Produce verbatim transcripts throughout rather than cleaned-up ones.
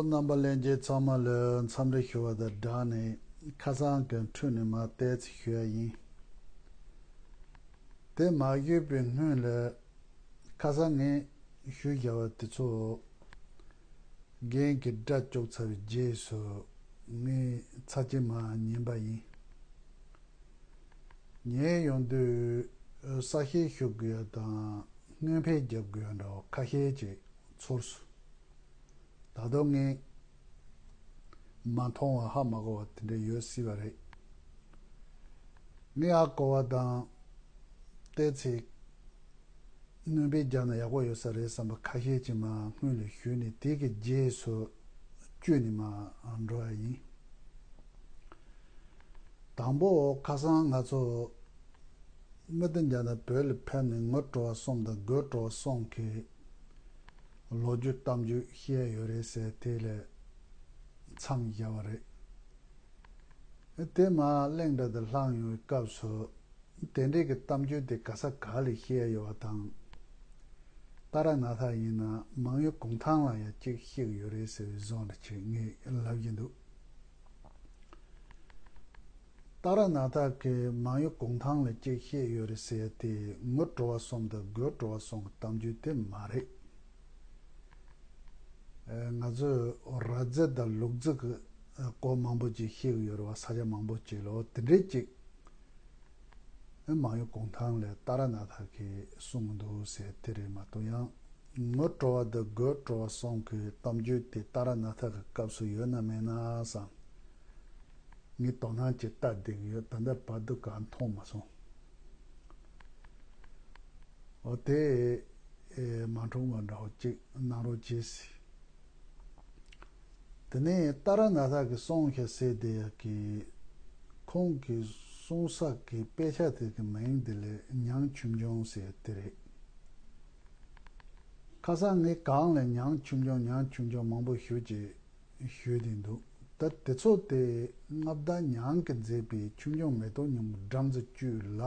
རྣམ་པ་ལྷན་རྒྱས་ཚང་མ་ལ་འཚམས་འདྲི་ཞུ་བ་དང་སྦྲགས་ནས། ཁ་སང་གི་འཕྲོས་ནས་མར་ཏོག་ཙམ་ཞུ་ཡ་ཡིན། དེ་མ་ཞུས་པའི་སྔོན་ལ། ཁ་སང་ངས་ཞུས་བཞག་པ་དེ་ཚོ་རྒན་གྱིས་སྒྲ་བཅུག་ཚར་བའི་རྗེས་སུ། ངས་ཚར་གཅིག་མར་ཉན་པ་ཡིན། ཉན་ཡོང་དུས་གསལ་བཤད་ཞུ་དགོས་ཡ་དང་སྔོན་སྤེལ་རྒྱབ་དགོས་ཡ་འདྲ་བོ་ཁ་ཤས་ཅིག་ཚོར་སོང་། ད་དུང་ངས་མ་མཐོང་བ་ཧ་མ་གོ་བ་དེ་འདྲ་ཡོད་སྲིད་པ་རེད། ངས་ཧ་གོ་བ་དང་ཏོག་ཙམ་སྔོན་སྤེལ་རྒྱབ་ན་ཡག་པོ་ཡོད་ས་རེད་བསམ་པ་ཁ་ཤས་ཅིག་མར་སྔོན་ལ་ཞུས་ནས། དེ་གི་རྗེས་སུ་བསྐྱོད་ནས་མར་འགྲོ་ཡ་ཡིན། དང་པོ། ཁ་སང་ང་ཚོ་མི་དེ་འདྲ་ན་བོད་ལ་ཕེབས་ནས་ངོ་སྤྲོ་བ་གསུམ་དང་དགོད་བྲོ་བ་གསུམ་གྱི་ལོ་རྒྱུས་གཏམ་རྒྱུད་བཤད་ཡོད་རེད་ཟེར། དེ་ལ་མཚམས་བཞག་པ་རེད། དེ་མར་གླེང་འདྲ་དེ་ལྷང་ཡོང་བའི་སྐབས་སུ། དེ་འདྲའི་གི་གཏམ་རྒྱུད་དེ་ག་ས་ག་ལ་བཤད་ཡོད་པ་དང་། ཏཱ་ར་ནཱ་ཐ་ཡིན་ན་མང་ཡུལ་གུང་ཐང་ལ་ཡང་གཅིག་བཤད་ཡོད་རེད་ཟེར་བའི་བཟོ་འདྲ་ཅིག་ངས་ལབ་ཀྱི་འདུག་ཏཱ་ར་ནཱ་ཐ་གིས་མང་ཡུལ་གུང་ཐང་ལ་གཅིག་བཤད་ཡོད་རེད་ཟེར་ཡ་དེ་ངོ་སྤྲོ་བ་གསུམ་དང་དགོད་བྲོ་བ་གསུམ་གྱི་གཏམ་རྒྱུད་དེ་མ་རེད། ཨ། ང་ཚོས་ར་རྫི་དང་ལུག་རྫི་གི་སྐོར་མང་པོ་ཅིག་བཤད་ཀྱི་ཡོད་རེད་བ། ས་ཆ་མང་པོ་ཅིག་ལ་དེ་འདྲའི་ཅིག་མང་ཡུལ་གུང་ཐང་ལ་ཏཱ་ར་ནཱ་ཐ་གིས་གསུང་གི་འདུག་ཟེར་དེ་རེད་མ་གཏོགས། ཡང་ངོ་སྤྲོ་བ་དང་དགོད་བྲོ་བ་གསུམ་གྱི་གཏམ་རྒྱུད་དེ་ཏཱ་ར་ནཱ་ཐ་གི་སྐབས་སུ་ཡོད་ན་མེད་ན་བསམ། ངས་དོ་སྣང་ཅིག་ལྟ་བསྡད་ཀྱི་ཡོད། ད་ལྟ་བར་དུ་གང་མཐོང་མ་སོང་། འོ་དེ། ཨེ། མ་འཁྲུངས་པ་འདྲ་བོ་ཅིག་གནང་རོགས་བྱེད་ཟེར། དེ་ནས་ཏཱ་ར་ནཱ་ཐ་གིས་གསུངས་ཤག་ཟེར་དེ་ཡ་གི། ཁོང་གིས་གསུང་ས་གི་དཔེ་ཆ་དེ་གི་མིང་དེ་ལ་ཉང་ཆོས་འབྱུང་ཟེར་དེ་རེད། ཁ་སང་ངས་གང་ལ་ཉང་ཆོས་འབྱུང་ཉང་ཆོས་འབྱུང་མང་པོ་ཞུ་ཅེས་ཞུས་ཏེ་འདུག་ད་དེ་ཚོ་དེ་མངའ་བདག་ཉང་གིས་མཛད་པའི་ཆོས་འབྱུང་མེ་ཏོག་སྙིང་པོ་སྦྲང་རྩི་བཅུད་ལ་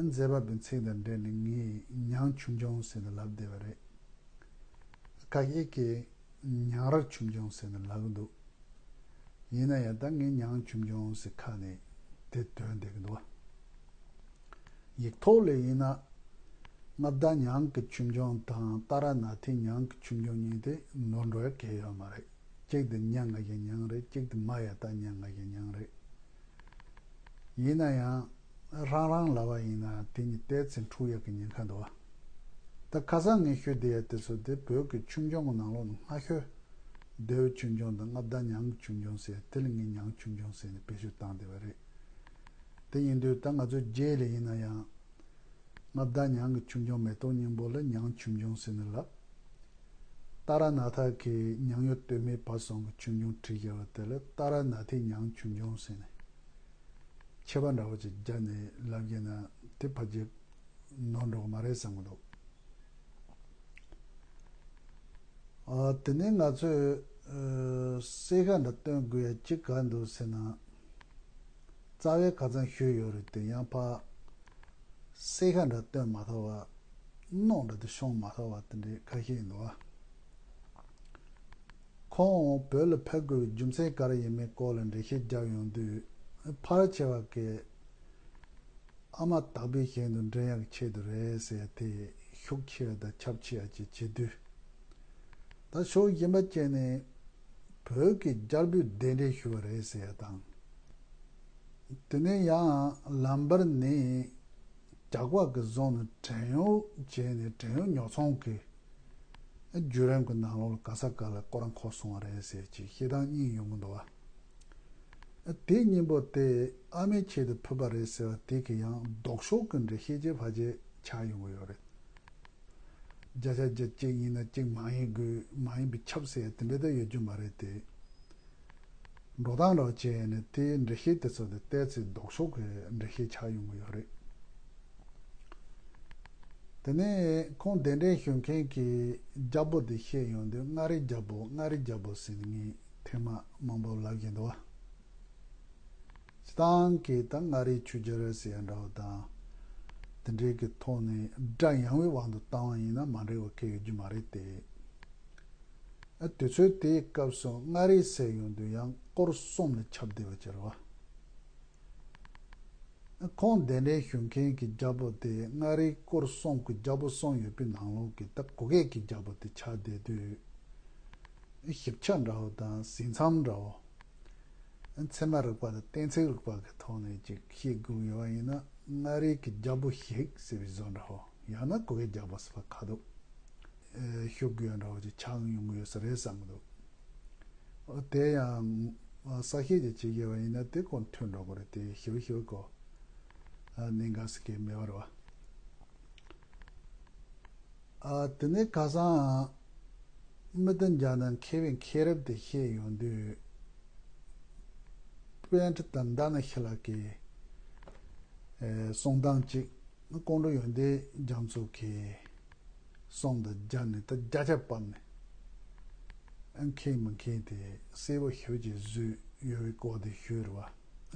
མཛད་པ་པའི་མཚན་དང་འབྲེལ་ནས་ངས་ཉང་ཆོས་འབྱུང་ཟེར་ནས་ལབ་བསྡད་པ་རེད། ཁ་ཤས་ཀྱིས་ཉང་རལ་ཆོས་འབྱུང་ཟེར་ནས་ལབ་ཀྱི་འདུག་ཡིན་ན་ཡང་ད་ངས་ཉང་ཆོས་འབྱུང་ཟེར་ཁ་ནས་དེ་འདོན་བསྡད་ཀྱི་འདུག་ཡིག་ཐོག་ལ་ཡིན་ན། མངའ་བདག་ཉང་གི་ཆོས་འབྱུང་དང་ཏཱ་ར་ནཱ་ཐའི་ཉང་གི་ཆོས་འབྱུང་གཉིས་དེ་ནོར་འགྲོ་ཡ་གང་ཡང་ཡོད་མ་རེད། གཅིག་དེ་ཉ་ང་ཞའི་ཉང་རེད། གཅིག་དེ་མ་ཡ་ཏ་ཉ་ང་ཞའི་ཉང་རེད། ཡིན་ན་ཡང་རང་རང་ལབ་པ་ཡིན་ན་དེ་གཉིས་ཏོག་ཙམ་འཁྲུག་ཡག་གི་ཉེན་ཁ་འདུག་བ། ད་ཁ་སང་ངས་ཞུས་བསྡད་ཡ་དེ་ཚོ་དེ་བོད་ཀྱི་ཆོས་འབྱུང་གི་ནང་ལོགས་ནས་སྔ་ཤོས་མདོའི་ཆོས་འབྱུང་དང་མངའ་བདག་ཉང་གི་ཆོས་འབྱུང་ཟེར། དེ་ལ་ངས་ཉང་ཆོས་འབྱུང་ཟེར་ནས་བེད་སྤྱོད་བཏང་བསྡད་པ་རེད། དེ་ཡིན་དུས་ད་ང་ཚོའི་རྗེས་ལ་ཡིན་ན་ཡང་། མངའ་བདག་ཉང་གི་ཆོས་འབྱུང་མེ་ཏོག་སྙིང་པོ་ལ་ཉང་ཆོས་འབྱུང་ཟེར་ནས་ལབ། ཏཱ་ར་ནཱ་ཐ་གིས་ཉང་ཡུལ་སྟོད་སྨད་བར་གསུམ་གྱི་ཆོས་འབྱུང་བྲིས་བཞག་པ་དེ་ལ་ཏཱ་ར་ནཱ་ཐའི་ཉང་ཆོས་འབྱུང་ཟེར་ནས། ཁྱད་པར་འདྲ་བོ་ཅིག་བརྒྱབ་ནས་ལབ་ཀྱི་ན་དེ་ཕལ་ཆེར་ནོར་འགྲོ་གི་མ་རེད་བསམ་གྱི་འདུག་ཨ། དེ་ནས་ང་ཚོས་ཨ་གསལ་ཁ་འདྲ་སྟོན་དགོས་ཡ་ཅིག་ག་འདུག་ཟེར་ན། རྩ་བའི་ཁ་སང་ཞུས་ཡོད་རེད་དེ། ཡང་ཕར་གསལ་ཁ་འདྲ་སྟོན་མ་ཐུབ་པ། གནོད་འདྲ་དེ་བྱུང་མ་ཐུབ་པ་དེ་འདྲའི་ཁ་ཤས་འདུག་བ། ཁོང་བོད་ལ་ཕེབས་དགོས་པའི་རྒྱུ་མཚན་ག་རེ་ཡིན་མིན་སྐོར་ལ་འགྲེལ་བཤད་རྒྱག་ཡོང་དུས། ཕལ་ཆེ་བ་གིས་ཨ་མ་དག་པའི་ཞིང་དུ་འདྲེན་ཡག་གི་ཆེད་དུ་རེད་ཟེར་ཡ་དེ་ཤུགས་ཆེ་བ་དང་ཁྱབ་ཆེ་བ་ཅིག་བྱེད་དུས། ད་ཕྱོགས་གཞན་པ་བྱས་ནས་བོད་ཀྱི་རྒྱལ་པོས་གདན་འདྲེན་ཞུས་པ་རེད་ཟེར་ཡ་དང་། དེ་ནས་ཡང་ལམ་བར་ནས་ཇག་པ་གིས་བཟུང་ནས་བྲན་གཡོག་བྱས་ནས་བྲན་གཡོག་ཉོ་ཚོང་གི་བརྒྱུད་རིམ་གྱི་ནང་ལོགས་ལ་ག་ས་ག་ལ་སྐོར་ར་འཁོར་སོང་བ་རེད་ཟེར་ཅིག་བཤད་སྟངས་གཉིས་ཡོང་གི་འདུག་བ། དེ་གཉིས་པོ་དེ་ཨ་མའི་ཆེད་དུ་ཕུལ་བ་རེད་ཟེར་བ་དེ་གི་ཡང་ལྡོག་ཕྱོགས་ཀྱི་འགྲེལ་བཤད་ཅིག་ཕལ་ཆེར་ཆགས་ཡོང་གི་ཡོད་རེད། བརྒྱ་ཆ་བརྒྱ་གཅིག་ཡིན་ན་གཅིག་མ་ཡིན་དགོས། མ་ཡིན་པའི་ཁྱབ་ཟེར་དེ་འདྲ་ད་ཡོད་རྒྱུ་མ་རེད་དེ། འགྲོ་སྟངས་འདྲ་བོ་བྱས་ནས་དེའི་འགྲེལ་བཤད་དེ་ཚོ་དེ་ཏོག་ཙམ་ལྡོག་ཕྱོགས་ཀྱི་འགྲེལ་བཤད་ཆགས་ཡོང་གི་ཡོད་རེད། དེ་ནས་ཁོང་གདན་འདྲེན་ཞུ་མཁན་གྱི་རྒྱལ་པོ་དེ་བཤད་ཡོང་དུས་མངའ་རིས་རྒྱལ་པོ་མངའ་རིས་རྒྱལ་པོ་ཟེར་ནས་ངས་ཐེངས་མ་མང་པོ་ལབ་བཞིན་འདུག་བ། སྤྱིར་བཏང་གི་ད་མངའ་རིས་ཆོས་རྒྱལ་ཟེར་ཡ་འདྲ་བོ་དང་། དེ་འདྲའི་གི་ཐོག་ནས་སྒྲ་ཡངས་པའི་དབང་དུ་བཏང་བ་ཡིན་ན་མ་འགྲིག་པ་གང་ཡང་ཡོད་རྒྱུ་མ་རེད་དེ། ཨ་དུས་ཚོད་དེའི་སྐབས་སུ་མངའ་རིས་ཟེར་ཡོང་དུས་ཡང་སྐོར་གསུམ་ལ་ཁྱབ་བསྡད་པ་ཅིག་རེད་བ། ཨ་ཁོང་གདན་འདྲེན་ཞུ་མཁན་གྱི་རྒྱལ་པོ་དེ་མངའ་རིས་སྐོར་གསུམ་གྱི་རྒྱལ་པོ་གསུམ་ཡོད་པའི་ནང་ལོགས་ཀྱི་ད་གུ་གེ་གི་རྒྱལ་པོ་དེ་ཆགས་བསྡད་དུས། ཞིབ་ཆ་འདྲ་བོ་དང་ཟིན་མཚམས་འདྲ་བོ། ཚད་མ་རིག་པ་དང་གཏན་ཚིགས་རིག་པ་གི་ཐོག་ནས་ཅིག་ཤེས་དགོས་ཡོད་པ་ཡིན་ན། མངའ་རིས་ཀྱི་རྒྱལ་པོ་ཞིག་ཟེར་བའི་བཟོ་འདྲ་བོ། ཡང་ན་གུ་གེ་རྒྱལ་པོ་ཟེར་བ་ཁ་ཐུག་ཞུ་དགོས་འདྲ་བོ་ཅིག་ཆགས་ཡོང་གི་ཡོད་ས་རེད་བསམ་གི་འདུག། དེ་ཡང་གསལ་བཤད་ཅིག་བྱེད་དགོས་པ་ཡིན་ན་དེ་ཁོ་མཐུན་འགྲོ་གི་རེད། དེ་ཞིབ་ཞིབ་གོ་གནད་འགག་ཟེར་མཁན་མེད་པ་རེད་བ། ཨ་དེ་ནས་ཁ་སང་མི་དོན་རྒྱ་ནང་མཁས་པའི་མཁས་རབ་དེ་བཤད་ཡོང་དུས། པཎྜི་ཏ་ཌཱ་ན་ཤཱི་ལ་གི་ཨེ་གསུང་སྟངས་གཅིག། ཀོང་སྤྲུལ་ཡོན་ཏན་རྒྱ་མཚོ་གི་གསུང་དང་སྦྱར་ནས་ད་བརྒྱ་ཆ་ཕབ་ནས་ཨ་མཁས་མི་མཁས་དེ་གསལ་པོ་ཞེ་པོ་ཅིག་བཟོས་ཡོད་པའི་སྐོར་དེ་ཞུས་རེད་བ།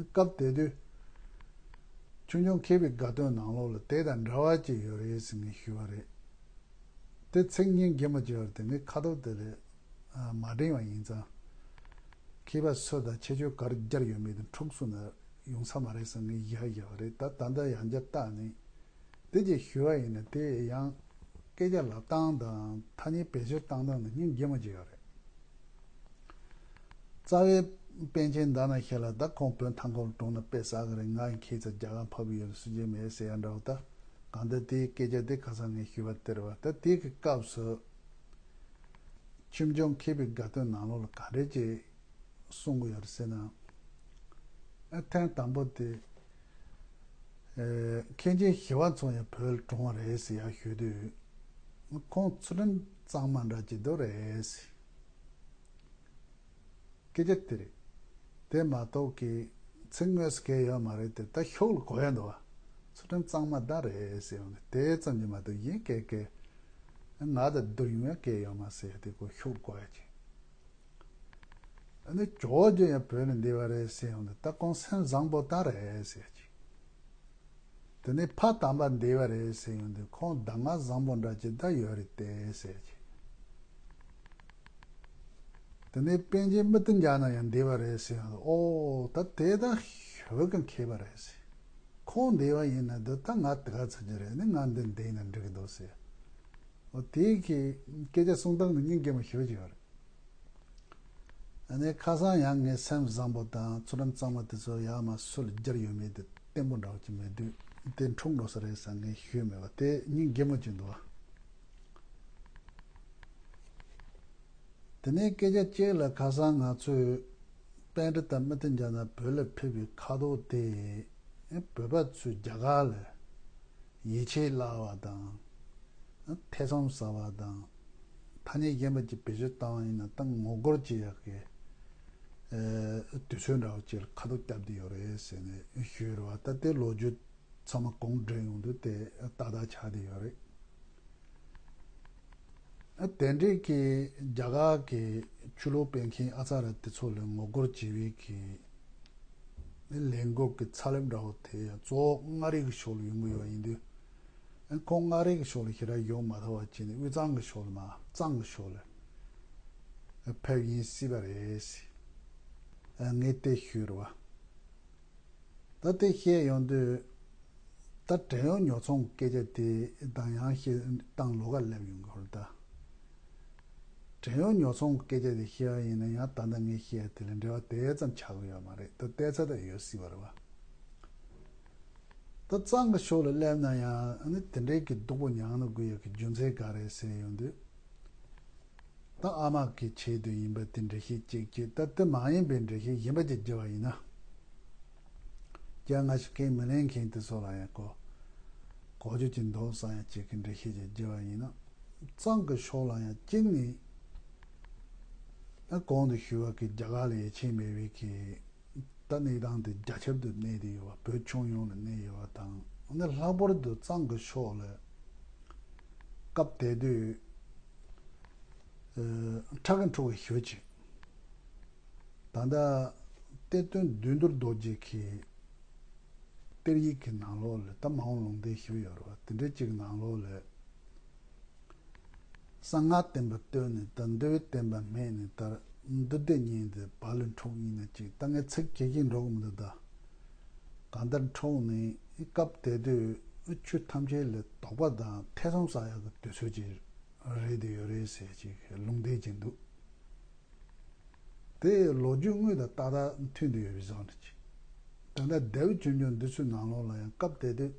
སྐབས་དེ་དུས། ཆོས་འབྱུང་མཁས་པའི་དགའ་སྟོན་ནང་ལོགས་ལ་དེ་དང་འདྲ་བ་ཅིག་ཡོད་རེད་ཟེར་ངས་ཞུས་པ་རེད། དེ་ཚིག་སྙིང་རྗེ་མོ་ཅིག་ཡོད་རེད། དེ་ངས་ཁ་ཐོག་དེ་ལས་མ་འདྲེན་པ་ཡིན་ཙང་། མཁས་པ་སུ་དང་ཁྱད་ཆོས་ག་རེ་སྦྱར་ཡོད་མེད་དེ་འཁྲུག་སོང་ན་ཡོང་ས་མ་རེད་ཟེར་ངས་བཞག་བཞག་པ་རེད། ད་ད་ལྟ་ཡང་བསྐྱར་བལྟས་ནས་དེ་ཅིག་ཞུས་པ་ཡིན་ན། དེ་ཡང་སྐད་ཆ་ལབ་སྟངས་དང་ཐ་སྙད་བེད་སྤྱོད་བཏང་སྟངས་ནི་སྙིང་རྗེ་མོ་ཅིག་ཡོད་རེད། རྩ་བའི་པཎ་ཆེན་ཌཱ་ན་ཤཱི་ལ་ད་ཁོང་བོད་མཐའ་འཁོབ་གྲོང་ནས་དཔེ་བསགས་ཀྱི་རེད། ང་ཡི་ཁྱེད་ཚོ་རྒྱ་གར་འཕགས་པའི་ཡུལ་ལ་སུན་འབྱིན་མེད་ཟེར་ཡ་འདྲ་བོ། ད་གང་ལྟར་དེའི་སྐད་ཆ་དེ་ཁ་སང་ངས་ཞུས་པ་དེ་རེད་བ། ད་དེ་གི་སྐབས་སུ་ཆོས་འབྱུང་མཁས་པའི་དགའ་སྟོན་ནང་ལོགས་ལ་ག་འདྲས་ཅིག་གསུང་གི་ཡོད་རེད་ཟེར་ན། ཨ་ཐེངས་དང་པོ་དེ། ཨེ་མཁན་ཆེན་ཞི་བ་འཚོ་ཡང་བོད་ལ་གྲོངས་པ་རེད་ཟེར་ཡ་ཞུས་དུས། ཁོང་ཚུལ་ཁྲིམས་གཙང་མ་འདྲ་ཅིག་འདུག་རེད་ཟེར། སྐད་ཆ་དེ་རེད། དེ་མ་གཏོགས་ཀྱི་ཚིག་དངོས་སུ་གང་ཡོད་མ་རེད་དེ། ད་ཤུགས་ལ་གོ་ཡ་འདུག་བ། ཚུལ་ཁྲིམས་གཙང་མ་འདྲ་རེད་ཟེར་ཡོང་ནས་དེ་ཙམ་གྱིས་མ་གཏོགས་གཞན་སྐད་སྐད། ང་དང་བསྡུར་ཡོང་ཡ་སྐད་ཡོད་མ་ཟེར་ཡ་དེ་ཁོ་ཤུགས་གོ་ཡ་ཅིག། ཨ་ནི་ཇོ་བོ་རྗེ་ཡང་བོད་ནས་འདས་པ་རེད་ཟེར་ཡོང་དུས། ད་ཁོང་སེམས་བཟང་པོ་ད་རེད་ཟེར་ཅིག། དེ་ནས་ཕ་དམ་པ་འདས་པ་རེད་ཟེར་ཡོང་དུས། ཁོང་གདམས་ངག་བཟང་པོ་འདྲ་ཅིག་ད་ཡོད་རེད་དེ་ཟེར་ཅིག། དེ་ནས་པཎ་ཆེན་མི་ཏི་འཇག་ན་ཡང་འདས་པ་རེད་ཟེར་ཡོང་དུས། ཨོ་ད་དེ་ད་ཞེ་པོ་གི་མཁས་པ་རེད་ཟེར། ཁོང་འདས་པ་ཡིན་ན་འདི་ད་ང་དེ་ག་ཚོད་ཅིག་རེད། ནི་ང་འདི་འདས་ན་འགྲིག་གི་འདུག་ཟེར། ཨོ་དེ་གི་སྐད་ཆ་གསུང་སྟངས་ནི་སྙིང་རྗེ་མོ་ཞེ་པོ་ཅིག་ཡོད་རེད། ཨ་ནི་ཁ་སང་ཡང་ངས་སེམས་བཟང་པོ་དང་ཚུལ་ཁྲིམས་གཙང་མ་དེ་ཚོ་ཡར་མར་སུ་ལ་སྦྱར་ཡོད་མེད་དེ་བརྟན་པོ་འདྲ་བོ་ཅིག་མེད་དུས། དེ་འཁྲུག་འགྲོ་ས་རེད་ཟེར་ངས་ཞུས་མེད་པ་དེ་སྙིང་རྗེ་མོ་ཅིག་འདུག་ཨ། དེ་ནས་སྐད་ཆ་གཅིག་ལ། ཁ་སང་ང་ཚོས་པཎྜི་ཏ་མི་ཏི་འཇག་ན་བོད་ལ་ཕེབས་པའི་ཁ་དོག་དེ་བོད་པ་ཚོས་རྒྱ་གར་ལ་ཡིད་ཆེས་བརླག་པ་དང་། ཐེ་ཚོམ་ཟ་བ་དང་། ཐ་སྙད་གཞན་པ་ཅིག་བེད་སྤྱོད་བཏང་བ་ཡིན་ན་ད་ངོ་རྒོལ་བྱེད་ཡག་གི་ཨེ་དུས་ཚོད་འདྲ་བོ་ཅིག་ལ་ཁ་ཐུག་བརྒྱབ་བསྡད་ཡོད་རེད་ཟེར་ནས་ཞུས་རེད་བ། ད་དེ་ལོ་རྒྱུས་ཚང་མ་གོང་འགྲིལ་ཡོང་དུས་དེ་ཏག་ཏག་ཆགས་བསྡད་ཡོད་རེད། ཨ་དེ་འདྲའི་གི་རྒྱ་གར་གི་ཆོས་ལུགས་སྤེལ་མཁན་ཨ་ཙ་ར་དེ་ཚོ་ལ་ངོ་རྒོལ་བྱེད་པའི་གི་ལས་འགུལ་གྱི་ཚ་ལེབ་འདྲ་བོ་དེ་ཡང་གཙོ་བོ་མངའ་རིས་ཀྱི་ཕྱོགས་ལ་ཡོང་གི་ཡོད་པ་ཡིན་དུས། ཨ་ཁོང་མངའ་རིས་ཀྱི་ཕྱོགས་ལ་ཞེ་དྲག་ཡོང་མ་ཐུབ་པ་བྱས་ནས་དབུས་གཙང་གི་ཕྱོགས་ལ་མར་གཙང་གི་ཕྱོགས་ལ་ཕེབས་ཡིན་སྲིད་པ་རེད་ཟེར། ཨ་ངས་དེ་ཞུས་རེད་བ། ད་དེ་བཤད་ཡོང་དུས། ད་བྲན་གཡོག་ཉོ་ཚོང་སྐད་ཆ་དེ་དང་ཡང་བཤད་སྟངས་ལོགས་ཀ་སླེབས་ཡོང་གི་རེད་ད། བྲན་གཡོག་ཉོ་ཚོང་སྐད་ཆ་དེ་བཤད་པ་ཡིན་ན་ཡང་ད་ལྟ་ངས་བཤད་ཡ་དེ་ལ་འབྲེལ་བ་དེ་ཙམ་ཆགས་ཀྱི་ཡོད་མ་རེད། ད་ལྟ་ཚ་ད་ཡོད་སྲིད་པ་རེད་བ། ད་གཙང་གི་ཕྱོགས་ལ་སླེབས་ན་ཡང་ཨ་ནི་དེ་འདྲའི་གི་སྡུག་པོ་མྱངས་ན་དགོས་ཡ་གི་རྒྱུ་མཚན་ག་རེ་ཟེར་ཡོང་དུས། ད་ཨ་མ་གི་ཆེད་དུ་ཡིན་པ་དེ་འགྲེལ་བཤད་གཅིག་བྱས། ད་དེ་མ་ཡིན་པའི་འགྲེལ་བཤད་གཞན་པ་ཅིག་བརྒྱབ་པ་ཡིན་ན། རྒྱ་ང་ཞིག་གིས་མི་ལེན་མཁན་དེ་ཚོ་ལ་ཡང་གོ་གོ་རྒྱུ་ཅིག་འདུག་བསམ་ཡ་གཅིག་གི་འགྲེལ་བཤད་ཅིག་བརྒྱབ་པ་ཡིན་ན། གཙང་གི་ཕྱོགས་ལ་ཡང་གཅིག་ནི། ད་གོང་དུ་ཞུས་པ་གི་རྒྱ་གར་ལ་ཡིད་ཆེས་མེད་པའི་གི་ད་གནས་སྟངས་དེ་རྒྱ་ཁྱབ་ཏུ་གནས་ཏེ་ཡོད་པ། བོད་ཁྱོན་ཡོངས་ལ་གནས་ཡོད་པ་དང་། ཨ་ནི་ལྷག་པར་དུ་གཙང་གི་ཕྱོགས་ལ་སྐབས་དེ་དུས་ཨ་ཁྲག་གི་འཁྲུག་པ་ཞེ་པོ་ཅིག། ད་ལྟ་གཏེར་སྟོན་བདུད་འདུལ་རྡོ་རྗེ་གི་གཏེར་ཡིག་གི་ནང་ལོགས་ལ། ད་མ་འོངས་ལུང་བསྟན་ཞེ་པོ་ཡོད་རེད་བ། དེ་འདྲ་ཅིག་ནང་ལོགས་ལ། གསང་སྔགས་བསྟན་པ་བཏོན་ནས་ད་འདུལ་བའི་བསྟན་པ་སྨད་ནས་ད་མདོ་སྡེ་གཉིས་དེ་བར་ལ་འཁྲུག་ཡིན་ན་ཅིག་ད་ངས་ཚིག་གི་གི་འགྲོ་གི་མི་འདུག་ད་གང་ལྟར་འཁྲུག་ནས་སྐབས་དེ་དུས་ཆོས་ཐམས་ཅད་ལ་དོགས་པ་དང་ཐེ་ཚོམ་ཟ་ཡག་གི་དུས་ཚོད་ཅིག་རེད་དེ་ཡོད་རེད་ཟེར་ཅིག་ལུང་བསྟན་ཅིག་འདུག་དེ་ལོ་རྒྱུས་དངོས་དང་ཏག་ཏག་མཐུན་དུ་ཡོད་པའི་བཟོ་འདྲ་ཅིག་ད་ལྟ་ལྡེའུ་ཆོས་འབྱུང་འདི་ཚོའི་ནང་ལོགས་ལ་ཡང་སྐབས་དེ་དུས་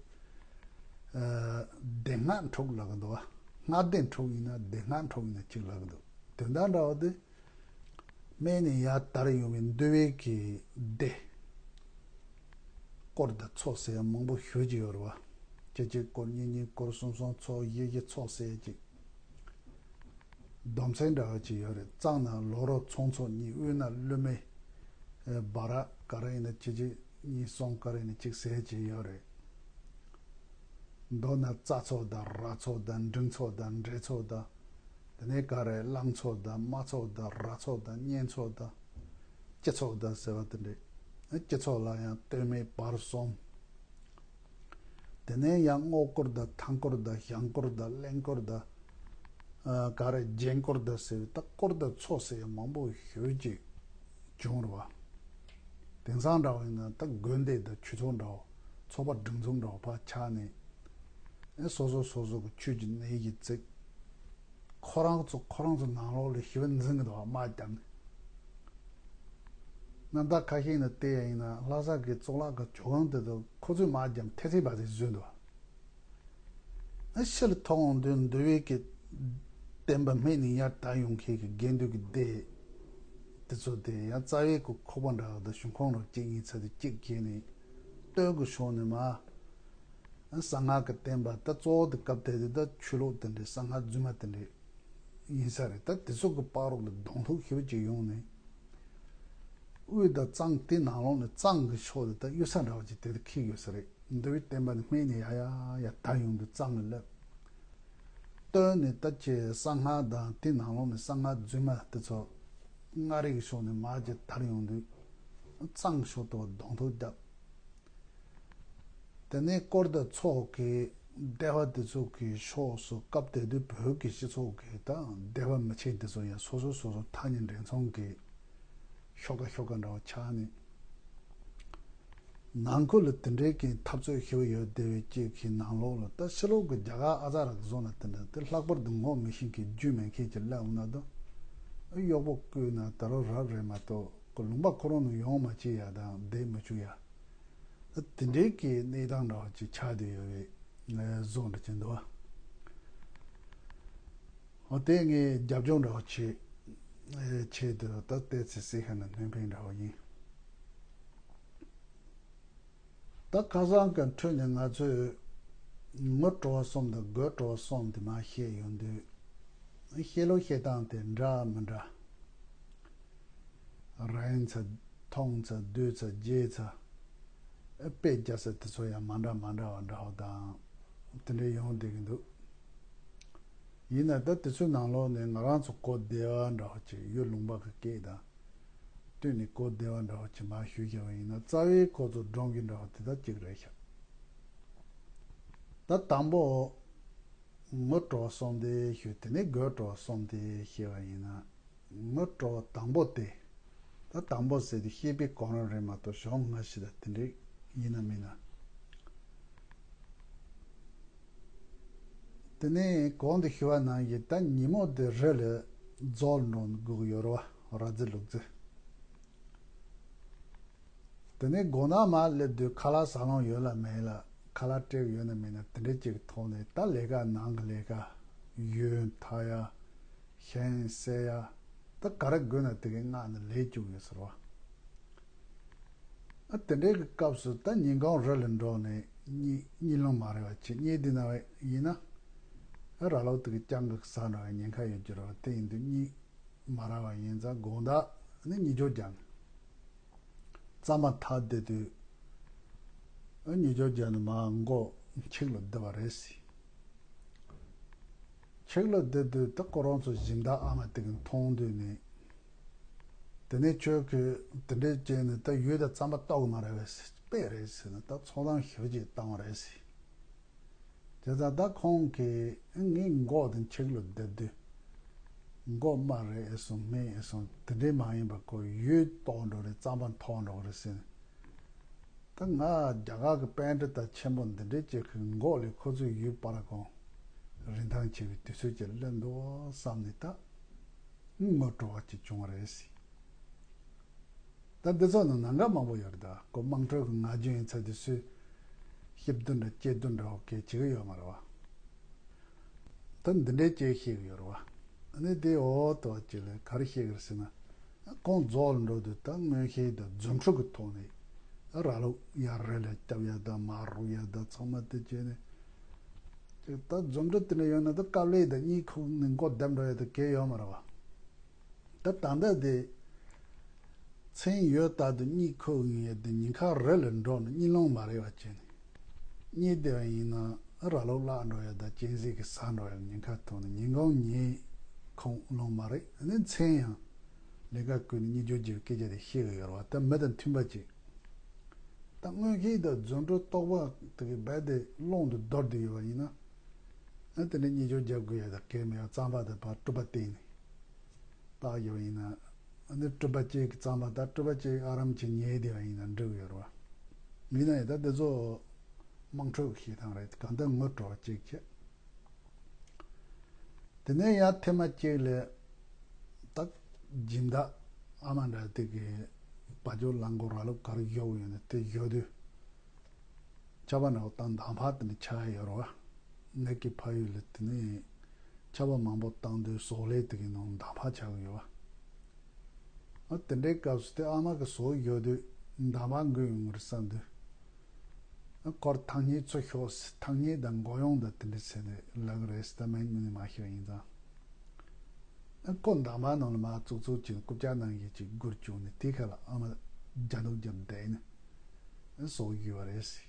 ཨ་སྡེ་སྔགས་འཁྲུག་ལབ་ཀྱི་འདུག་བ། སྔགས་སྡེ་འཁྲུག་ཡིན་ན་སྡེ་སྔགས་འཁྲུག་ཡིན་ན་གཅིག་ལབ་ཀྱི་འདུག་དོན་དག་འདྲ་བ་དེ་སྨད་ནས་ཡར་དར་ཡོང་བའི་འདུལ་བའི་གི་སྡེ་སྐོར་དང་ཚོགས་ཟེར་ཡང་མང་པོ་ཞེ་ཅིག་ཡོད་རེད་བ། གཅིག་གཅིག་སྐོར་གཉིས་གཉིས་སྐོར་གསུམ་གསུམ་ཚོགས་བཞི་བཞི་ཚོགས་ཟེར་ཅིག་སྡོམ་ཚན་འདྲ་བ་ཅིག་ཡོད་རེད། གཙང་ནང་ལོ་རོ་ཚོང་ཚོགས་གཉིས། དབུས་ན་ཀླུ་མེ་ཨེ་སྦ་ར་ག་རེ་ཡིན་ན་གཅིག་གཅིག་གཉིས་གསུམ་ག་རེ་ཡིན་ན་གཅིག་ཟེར་གྱི་ཡོད་རེད། མདོ་ན་རྩ་ཚོགས་དང་ར་ཚོགས་དང་འབྲིང་ཚོགས་དང་འབྲས་ཚོགས་དང་། དེ་ནས་ག་རེ་གླང་ཚོགས་དང་རྨ་ཚོགས་དང་ར་ཚོགས་དང་གཉན་ཚོགས་དང་། སྤྱི་ཚོགས་དང་ཟེར་བ་དེ་འདྲས། སྤྱི་ཚོགས་ལ་ཡང་སྟོད་སྨད་བར་གསུམ། དེ་ནས་ཡང་སྔོ་སྐོར་དང་མཐའ་སྐོར་དང་བྱང་སྐོར་དང་གླིང་སྐོར་དང་། ཨ་ག་རེ་རྒྱན་སྐོར་དང་ཟེར་བའི་ད་སྐོར་དང་ཚོགས་ཟེར་ཡང་མང་པོ་ཞེ་ཅིག་བྱུང་རེད་བ། དེང་སང་འདྲ་བ་ཡིན་ན་ད་དགོན་སྡེ་དང་ཆོས་ཚོགས་འདྲ་བ་ཚོགས་པ་སྒྲིག་འཛུགས་འདྲ་བ་ཕར་ཆགས་ནས་ཨེ་སོ་སོ་སོ་སོ་གི་ཆོས་ཀྱི་གནས་ཀྱི་བརྩིགས། ཁོ་རང་ཚོ་ཁོ་རང་ཚོ་ནང་ལོགས་ལ་ཞི་བ་འཛིན་གྱི་འདུག་བ། དམག་བརྒྱབ་ནས། རྣམ་ཐར་ཁ་ཤས་ནས་བལྟས་ཡ་ཡིན་ན་ལྷ་ས་གི་གཙུག་ལག་གི་ཇོ་ཁང་དེ་ཚོ་ཁོ་ཚོས་དམག་བརྒྱབ་ཐེ་ཚེ་བ་ཚེ་བཟོས་འདུག་བ། ཨ་ཕྱིར་ཐོན་འོང་དུས་འདུལ་བའི་གི་བསྟན་པ་སྨད་ནས་ཡར་དར་ཡོང་མཁན་གྱི་དགེ་འདུན་གྱི་སྡེ་དེ་ཚོ་དེ་ཡང་རྩ་བའི་གི་ཁོག་པ་འདྲ་བ་དང་གཞུང་ཁོངས་རོགས་གཅིག་གཉིས་ཚར་དུ་གཅིག་གྱེས་ནས་སྟོད་གི་ཕྱོགས་ནས་མར། གསང་སྔགས་ཀྱི་བསྟན་པ་ད་གཙོ་བོ་དེ་སྐབས་དེ་དུས་ད་ཆོས་ལུགས་དེ་འདྲའི་གསང་སྔགས་རྫུན་མ་དེ་འདྲའི་ཡིན་ས་རེད། ད་དེ་ཚོ་གི་བར་རོགས་ལ་གདོང་ཐུག་ཞེ་པོ་ཅིག་ཡོང་ནས། དབུས་དང་གཙང་དེ་ནང་ལོགས་ནས་གཙང་གི་ཕྱོགས་དེ་ད་གཡུལ་ས་འདྲ་བ་ཅིག་དེ་དུ་འཁེལ་ཡོད་ས་རེད། འདུལ་བའི་བསྟན་པ་ནི་སྨད་ནས་ཡར་ཡར་ཡར་དར་ཡོང་དུས་གཙང་ལ་སླེབས། སྟོད་ནས་ད་ཅི་གསང་སྔགས་དང་དེ་ནང་ལོགས་ནས་གསང་སྔགས་རྫུན་མ་དེ་ཚོ་མངའ་རིས་ཀྱི་ཕྱོགས་ནས་མར་ཅིག་དར་ཡོང་དུས་གཙང་ཕྱོགས་དུ་གདོང་ཐུག་བརྒྱབ། དེ་ནས་སྐོར་དང་ཚོགས་ཀྱི་སྡེ་བ་དེ་ཚོ་གི་ཕྱོགས་སུ་སྐབས་དེ་དུས་བོད་ཀྱི་སྤྱི་ཚོགས་ཀྱི་དང་སྡེ་བ་མི་ཆེན་དེ་ཚོ་ཡང་སོ་སོ་སོ་སོ་ཐག་ཉེ་འབྲེལ་ཚོང་གི་ཤོག་ཁ་ཤོག་ཁ་འདྲ་བ་ཆགས་ནས། ནང་ཁུལ་ལ་དེ་འདྲའི་གི་འཐབ་རྩོད་ཞེ་པོ་ཡོད་བསྡད་པའི་གཅིག་གི་ནང་ལོགས་ལ་ད་ཕྱི་ལོགས་ཀྱི་རྒྱ་གར་ཨ་ཙ་ར་གི་བཟོ་ན་དེ་འདྲ་དེ་ལྷག་པར་དུ་ངོ་མི་ཤེས་མཁན་རྒྱུས་མེད་མཁན་གྱི་སླེབས་འོང་ན་ད་གཡོག་པོ་བསྐོས་ན་ད་རུང་རབ་རེད་མ་གཏོགས་ཁོ་ལུང་པ་ཁོ་རང་ནང་ཡོང་མ་བཅུག་ཡ་དང་བསྡད་མི་བཅུག་ཡ། དེ་འདྲའི་གི་གནས་སྟངས་འདྲ་བ་ཅིག་ཆགས་བསྡད་ཡོད་པའི་བཟོ་འདྲ་ཅིག་འདུག་བ། འོ་དེ་ངས་རྒྱབ་ལྗོངས་འདྲ་བ་ཆེད་ཆེད་དུ་ད་ལྟའི་ཚེ་སྲིད་ཤ་ན་སྣོན་ཕན་འདྲ་བ་ཡིན། ད་ཁ་སང་གི་འཕྲོས་ནས་ང་ཚོས་ངོ་སྤྲོ་བ་གསུམ་དང་དགོད་བྲོ་བ་གསུམ་དེ་མར་བཤད་ཡོང་དུས། བཤད་ལུགས་བཤད་སྟངས་དེ་འདྲ་མི་འདྲ། ར་ཡན་ཚ་མཐོང་ཚ་བསྡུས་ཚ་རྒྱས་ཚ། ཨེ་དཔེ་རྒྱག་ས་དེ་ཚོ་ཡང་མ་འདྲ་མ་འདྲ་བ་འདྲ་བ་དང་། དེ་འདྲའི་ཡོང་བསྡད་ཀྱི་འདུག་ཡིན་ན་ད་དེ་ཚོའི་ནང་ལོགས་ནས་ང་རང་ཚོ་གོ་བདེ་བ་འདྲ་བ་ཅིག་ཡུལ་ལུང་པ་གི་སྐད་དང་། བསྟུན་ནས་གོ་བདེ་བ་འདྲ་བ་ཅིག་མར་ཞུས་བཞག་པ་ཡིན་ན་རྩ་བའི་ཁོ་ཚོ་སྒྲུང་གི་འདྲ་བ་དེ་དག་ཅིག་རེད་ཤག་ད་དང་པོ། ངོ་སྤྲོ་བ་གསུམ་དེ་ཞུས། དེ་ནས་དགོད་བྲོ་བ་གསུམ་དེ་བཤད་པ་ཡིན་ན། ངོ་སྤྲོ་བ་དང་པོ་དེ། ད་དང་པོ་ཟེར་དུས་བཤད་པའི་གོ་རིམ་རེད་མ་གཏོགས་གཞུང་སྔ་ཕྱི་དང་དེ་འདྲ་ཡིན་ན་མིན་ན། དེ་ནས་གོང་དུ་ཞུས་པ་ནང་བཞིན་ད་ཉིན་མོ་དེ་རི་ལ་རྫོགས་འགྲོ་དགོས་ཀྱི་ཡོད་རེད་བ། ར་རྫི་ལུག་རྫི། དེ་ནས་དགོང་དག་མར་སླེབས་དུས་ཁ་ལག་ཟ་ལོང་ཡོད་ལ་མེད་ལ། ཁ་ལག་སྤྲད་ཡོད་ན་མེད་ན་དེ་འདྲ་ཅིག་གི་ཐོག་ནས་ད་ལས་ཀ་ནང་གི་ལས་ཀ། ཡོན་འཐག་ཡ། ཞིང་བསལ་ཡ། ད་ག་རེ་དགོས་ན་དེ་གའི་མངགས་ནས་ལས་བཅུག་ཡོད་ཟེར་བ། ཨ་དེ་འདྲའི་གི་སྐབས་སུ་ད་ཉིན་གུང་རི་ལ་འགྲོ་ནས་གཉིད་གཉིད་ལམ་མ་རེད་བ། ཅིག་གཉིད་དེ་ན་བས་ཡིན་ན། ཨ་ར་ལོ་དེ་གི་སྤྱང་གི་ཟ་འགྲོ་བའི་ཉེན་ཁ་ཡོད་ཀྱི་རེད་བ། དེ་ཡིན་དུས་གཉིད་མ་ར་བ་ཡིན་ཙང་དགོང་དག་ནི་གཉིད་སྦྱོར་རྒྱག་ནས། གཙང་མ་ཐག་བསྡད་དུས། ཨ་གཉིད་སྦྱོར་རྒྱག་ནས་མར་མགོ་ཕྱི་ལ་བསྡད་པ་རེད་ཟེར། ཕྱི་ལ་བསྡད་དུས་ད་ཁོ་རང་ཚོ་སྦྱིན་བདག་ཨ་མ་དེ་གིས་མཐོང་དུས་ནས། དེ་ནས་ཁྱོད་ཀྱིས་དེ་འདྲས་བྱས་ནས་ད་ཡུལ་དང་རྩམ་པ་བཏོག་གི་མ་རེད་པས་ཟེར། དཔེ་རེད་ཟེར་ནས་ད་ཚོང་ཐང་ཞེ་པོ་ཅིག་བཏང་བ་རེད་ཟེར། བྱས་ཙང་ད་ཁོང་གིས་ངའི་མགོ་དེ་ཕྱི་ལ་བསྡད་དུས། མགོ་དམར་རེ་ཨེ་སོང་སྨན་ཨེ་སོང་དེ་འདྲའི་མ་ཡིན་པ་ཁོ་ཡོད་ཏོག་འགྲོ་རེད། རྩམ་པ་འཐོག་འགྲོ་རེད་ཟེར་ནས། ད་ང་རྒྱ་གར་གྱི་པཎྜི་ཏ་ཆེན་པོ་འདི་འདྲའི་ཅིག་གི་མགོ་ལས་ཁོ་ཚོས་ཡུལ་པར་གོང་རིན་ཐང་ཆེ་བའི་དུས་ཚོད་ཅིག་སླེབས་འདུག་བསམ་ནས་ད་ངོ་སྤྲོ་བ་ཅིག་བྱུང་བ་རེད་ཟེར། ད་འདི་ཚོ་ནང་ནང་ག་མང་པོ་ཡོད་རེད། ད་ཁོ་དམངས་ཁྲོད་ཀྱི་ང་རྒྱལ་ཡིན་ཚ་དུས་སུ་ཞིབ་ཏུ་འདྲ་སྐྱེ་སྡུག་འདྲ་བ་གལ་ཆེ་གི་ཡོད་མ་རེད་བ། ད་འདི་འདྲའི་སྐྱེ་ཤེས་གི་ཡོད་རེད་བ། ཨ་ནི་དེ་འོ་ཏོ་ཅི་ལ་ག་རེ་ཤེས་གི་རེད་ཟེར་ན། ཁོང་རྫོགས་ལ་འགྲོ་དུས་ད་མངོན་ཤེས་དང་རྫུ་འཕྲུལ་གྱི་ཐོག་ནས་ར་ལུག་ཡར་རི་ལ་བརྒྱབ་ཡ་དང་མར་རུབ་ཡ་དང་ཚང་མ་དེ་བྱས་ནས། ཅིག་ད་རྫུ་འཕྲུལ་དེ་འདྲ་ཡོད་ན་ད་དཀའ་ལས་དང་གཉིད་ཁུག་ནས་མགོ་བསྡམས་འགྲོ་ཡ་དང་གལ་ཡོད་མ་རེད་བ། ད་ད་ལྟ་དེ། མཚན་ཡོད་རྟག་ཏུ་གཉིད་ཁུག་ཡོད་དེ་ཉིན་ཁ་རི་ལ་འགྲོ་ན་གཉིད་སློང་མ་རེད་བ་བྱས་ནས། གཉིད་བདེ་བ་ཡིན་ན་ར་ལུག་བརླག་འགྲོ་ཡ་དང་གཅན་གཟན་གྱིས་ཟ་འགྲོ་ཡ་ཉིན་ཁ་ཐུག་ནས་ཉིན་གུང་གཉིད་ཁུག་སློང་མ་རེད། ཨ་ནི་མཚན་ཡང་ལས་ཀ་བསྐུལ་ནས་གཉིད་སྐྱོབ་བྱེད་པའི་སྐད་ཆ་དེ་བཤད་གི་ཡོད་རེད་བ། ད་མི་དང་མཐུན་པ་ཅིག་ད་མངོན་ཤེས་དང་རྫུ་འཕྲུལ་རྟོགས་པ་དེ་གི་རྦད་དེ་ཀློང་དུ་བརྡོལ་བསྡད་ཡོད་པ་ཡིན་ན། ཨ་དེ་ནས་གཉིད་སྐྱོབ་རྒྱག་དགོས་ཡ་དང་གལ་མེད་པ་རྩམ་པ་དང་ཕར་སྤྲུག་པ་བཏིང་ནས། བཏགས་ཡོད་ཡིན་ན། ཨ་ནི་སྤྲུག་པ་གཅིག་གི་རྩམ་པ་དང་སྤྲུག་པ་གཅིག་ཨ་རམ་གྱི་ཉལ་བསྡད་པ་ཡིན་ན་འགྲིག་ཡོད་རེད་བ། ཡིན་ན་ཡང་ད་དེ་ཚོ་དམངས་ཁྲོད་ཀྱི་བཤད་སྟངས་རེད། གང་ལྟར་ངོ་སྤྲོ་བ་གཅིག་བྱས། དེ་ནས་ཡང་ཐེངས་མ་གཅིག་ལ། ད་སྦྱིན་བདག་ཨ་མ་འདྲ་དེ་གི་བ་ཅོ་ལང་གོ་ར་ལུག་ག་རེ་བཞོ་ཡོད་ན་དེ་བཞོ་དུས། ཆར་པ་འདྲ་བོ་དང་འདམ་བག་དེ་འདྲ་ཆགས་ཡོད་རེད་བ། ནད་ཀྱི་ཕ་ཡུལ་ལ་དེ་ནས་ཆར་པ་མང་པོ་བཏང་དུས་ཟོག་ལས་དེ་གི་ནང་འདམ་བག་ཆགས་ཀྱི་ཡོད་བ། ཨ་དེ་འདྲའི་སྐབས་སུ་དེ་ཨ་མ་གི་ཟོག་ཡོད་དུས་འདམ་བག་འགོས་ཡོང་གི་རེད་བསམ་དུས། ཨ་ཁོར་ཐང་སྙིགས་ཚུར་ཤོག་ཟེར། ཐང་སྙིགས་དང་མགོ་ཡོང་དང་དེ་འདྲ་ཟེར་ནས་ལབ་ཀྱི་རེད་ཟེར། ད་མིང་དངོས་གནས་མ་ཤེས་པ་ཡིན་ཙང་། ཨ་ཁོ་འདམ་བག་ནང་ལ་མར་བཙུགས་བཙུགས་བྱས་ནས་རྐུབ་བཀྱག་ནང་བཞིན་ཅིག་སྒུར་བཅུག་ནས་དེའི་ཁ་ལ་ཨ་མ་རྒྱ་ནག་རྒྱབ་བསྡད་ནས། ཨ་ཟོག་བཞོས་པ་རེད་ཟེར།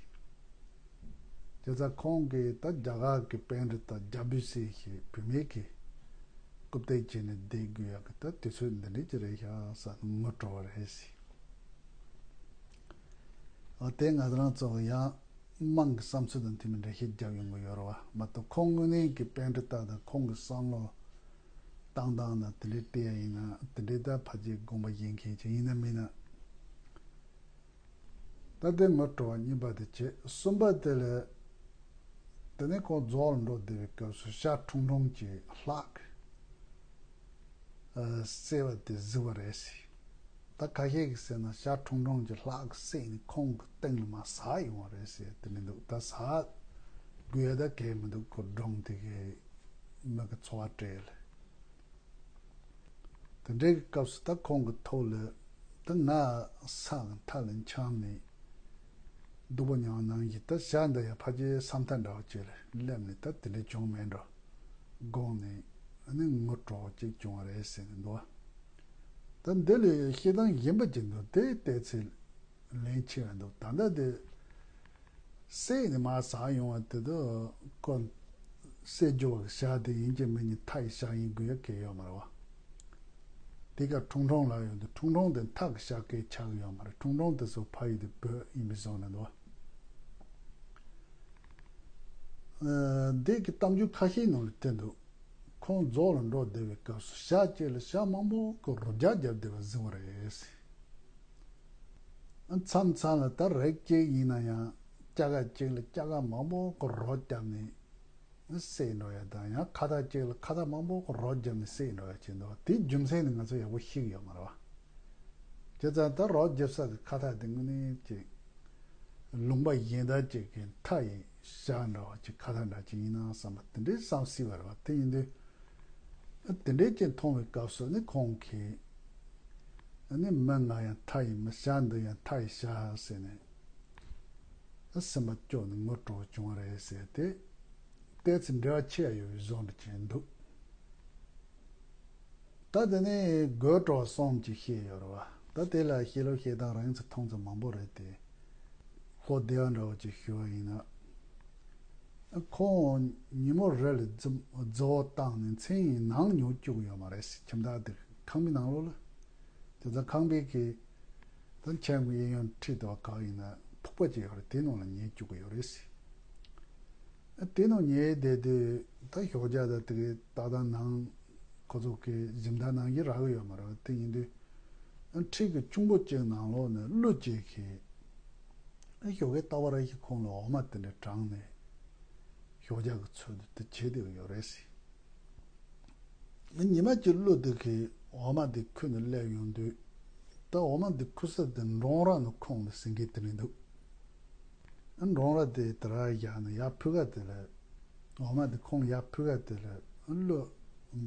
བྱས་ཙང་ཁོང་གིས་ད་རྒྱ་གར་གྱི་པཎྜི་ཏ་རྒྱ་བོད་སེ་ཞེས་བུད་མེད་ཀྱི་རྐུབ་སྟེགས་བྱས་ནས་བསྡད་དགོས་ཡག་གི་ད་དུས་ཚོད་འདི་འདྲའི་ཅིག་རེད་ཤག་བསམ་ནས་ངུ་བྲོ་བ་རེད་ཟེར། འོ་དེ་ང་རང་ཚོ་ཡང་དམངས་ཀྱི་བསམ་ཚུལ་དང་མཐུན་པའི་འགྲེལ་བཤད་རྒྱབ་ཡོང་གི་ཡོད་རེད་བ། མ་གཏོགས་ཁོང་དངོས་གནས་ཀྱི་པཎྜི་ཏ་དང་ཁོང་གི་བསམ་བློ་བཏང་སྟངས་དང་དེ་འདྲའི་བལྟས་ཡ་ཡིན་ན་དེ་འདྲའི་ད་ཕལ་ཆེར་དགོངས་པ་བཞེས་མཁན་ཅིག་ཡིན་ན་མིན་ན། ད་དེ་ངོ་སྤྲོ་བ་གཉིས་པ་དེ་བྱས། གསུམ་པ་དེ་ལ་དེ་ནས་ཁོང་རྫོགས་ལ་འགྲོ་བསྡད་པའི་སྐབས་སུ་ཤར་ཁྲུང་ཁྲུང་གི་ལྷག་གི་ཨ་བསྲེགས་པ་དེ་གཟིགས་པ་རེད་ཟེར། ད་ཁ་ཤས་ཀྱིས་ཟེར་ན་ཤར་ཁྲུང་ཁྲུང་གི་ལྷག་གིས་བསྲེགས་ནས་ཁོང་གི་སྟེང་ལ་མར་ཟག་ཡོང་བ་རེད་ཟེར། དེ་མི་འདུག་ད་ཟག་དགོས་ཡ་ད་གལ་མི་འདུག་ཁོ་སྒྲུང་དེ་གའི་མི་གི་འཚོ་བ་སྤྲད་ལ། དེ་འདྲའི་སྐབས་སུ་ད་ཁོང་གི་ཐོག་ལ་ད་ང་ས་གི་མཐའ་ལ་འཁྱམས་ནས་སྡུག་པོ་མྱངས་ནང་བཞིན་ད་ཞག་འདི་ཡང་ཕལ་ཆེར་ས་མཐའ་འདྲ་བོ་ཅིག་ལ་སླེབས་ནས་ད་དེ་འདྲ་བྱུང་མེད་འགྲོ་དགོངས་ནས་ཨ་ནི་ངུ་བྲོ་བ་ཅིག་བྱུང་བ་རེད་ཟེར་ནས་འདུག་ད་འདི་ལས་བཤད་སྟངས་གཞན་པ་ཅིག་འདུག་དེ་བལྟས་ཚེ་ལན་ཆེ་བ་འདུག་ད་ལྟ་དེ། བསྲེགས་ནས་མར་ཟག་ཡོང་བ་དེ་དག་ཁོ་བསད་རྒྱུ་བ་གི་ཤ་དེ་ཡིན་གཅིག་མིན་གཉིས་མཐའ་ཡི་ཤ་ཡིན་དགོས་ཡ་གལ་ཡོད་མ་རེད་བ། དེ་ག་ཁྲུང་ཁྲུང་ལབ་ཡོང་དུས་ཁྲུང་ཁྲུང་དེ་མཐའ་གི་ཤ་སྐད་ཆགས་ཀྱི་ཡོད་མ་རེད། ཁྲུང་ཁྲུང་དེ་ཚོ་ཕ་ཡུལ་དེ་བོད་ཡིན་པའི་བཟོ་ནས་འདུག་བ། འདི་གི་གཏམ་རྒྱུད་ཁ་ཤས་ནང་ལ་བསྟན་འདུག་ཁོང་རྫོགས་ལ་འགྲོ་བསྡད་པའི་སྐབས་སུ་ཤ་གཅིག་ལ་ཤ་མང་པོ་གི་རོ་བརྒྱ་བརྒྱབ་བསྡད་པ་གཟིགས་པ་རེད། མཚམས་མཚམས་ལ་ད་རིགས་གཅིག་ཡིན་ན་ཡང་སྐྱ་ཀ་གཅིག་ལ་སྐྱ་ཀ་མང་པོ་གི་རོ་བརྒྱབ་ནས་བསད་འགྲོ་ཡ་དང་ཡང་ཁ་བཏགས་གཅིག་ལ་ཁ་བཏགས་མང་པོ་གི་རོ་བརྒྱབ་ནས་བསད་འགྲོ་ཡ་བྱེད་འདུག་དེའི་རྒྱུ་མཚན་ནི་ང་ཚོ་ཡག་པོ་ཤེས་ཀྱི་ཡོད་མ་རེད་བ། བྱས་ཙང་ད་རོ་བརྒྱབ་ས་གི་ཁ་བཏགས་དེ་དངོས་གནས་ཀྱི་ལུང་པ་གཞན་དག་ཅིག་གི་མཐའ་ཡི་ཤ་འདྲ་བ་ཅིག་ཁ་བཏགས་འདྲ་ཅིག་ཡིན་ན་བསམ་པ་དེ་འདྲའི་བསམ་སྲིད་པ་རེད་བ། དེ་ཡིན་དུས། དེ་འདྲའི་ཅིག་མཐོང་བའི་སྐབས་སུ་ནི་ཁོང་གིས་ནི་མི་ང་ཡང་མཐའ་ཡི་མི་ཤ་འདི་ཡང་མཐའ་ཡི་ཤ་ཟེར་ནས་སེམས་པ་སྐྱོ་ནས་ངུ་བྲོ་བྱུང་བ་རེད་ཟེར་ཏེ་བལྟས་ཚེ་འབྲེལ་བ་ཆེ་ཡ་ཡོད་པའི་བཟོ་འདྲ་ཅིག་འདུག་ད་དེ་ནས་དགོད་བྲོ་བ་གསུམ་ཅིག་བཤད་ཡོད་རེད་བ། ད་དེ་ལ་བཤད་ལུགས་བཤད་སྟངས་རིང་ཙམ་ཐུང་ཙམ་མང་པོ་རེད་དེ། ལྷོ་སྡེ་བ་འདྲ་བོ་ཅིག་ཞུ་བ་ཡིན་ན། ཁོང་ཉིན་མོ་རི་ལ་རྫི་རྫི་བོ་བཏང་ནས་མཚན་ཡིན་ནང་ཉུག་བཅུག་ཡོད་མ་རེད་ཟེར། ཁྱིམ་བདག་དེ་ཁང་པའི་ནང་ལོགས་ལ། དེ་ཚོ་ཁང་པའི་གི་ད་ཆང་གི་གཡས་གཡོན་ཁྲིད་དེ་བ་ག་ཡིན་ན་ཕུག་པ་ཅིག་ཡོད་རེད། དེ་ནང་ལ་ཉལ་བཅུག་གི་ཡོད་རེད་ཟེར། དེ་ནང་ཉལ་བསྡད་དུས་ད་ཞོགས་ཇ་ད་དེ་གི་ཏག་ཏག་ནང་ ཁོ་ཚོ་གི་གཟིམ་ཐང་ནང་གི་རག་གི་ཡོད་མ་རེད། དེ་ཡིན་དུས་ཁྲི་གི་གཅུང་པོ་གཅིག་ནང་ལོགས་ནས་ཀླུ་གཅིག་གིས་ཞོགས་ཀས་རྟག་པར་ཁོང་ལ་འོ་མ་དེ་འདྲ་དྲངས་ནས་ཞོགས་ཇ་གི་ཚུལ་དུ་དེ་བྱེད་བསྡད་ཡོད་རེད་ཟེར། ཉི་མ་གཅིག་ཀླུ་དེ་གིས་འོ་མ་དེ་ཁུར་ནས་སླེབས་ཡོང་དུས། ད་འོ་མ་དེ་ཁུར་ས་དེ་འབྲོང་ར་ནས་ཁོང་ལ་ཟིན་གི་དེ་རེད་འདུག་འབྲོང་ར་དེ་དེ་ར་བཞག་ནས་ཡར་ཕུ་ག་དེ་ལ། འོ་མ་དེ་ཁོང་ཡར་ཕུ་ག་དེ་ལ་ཀླུ་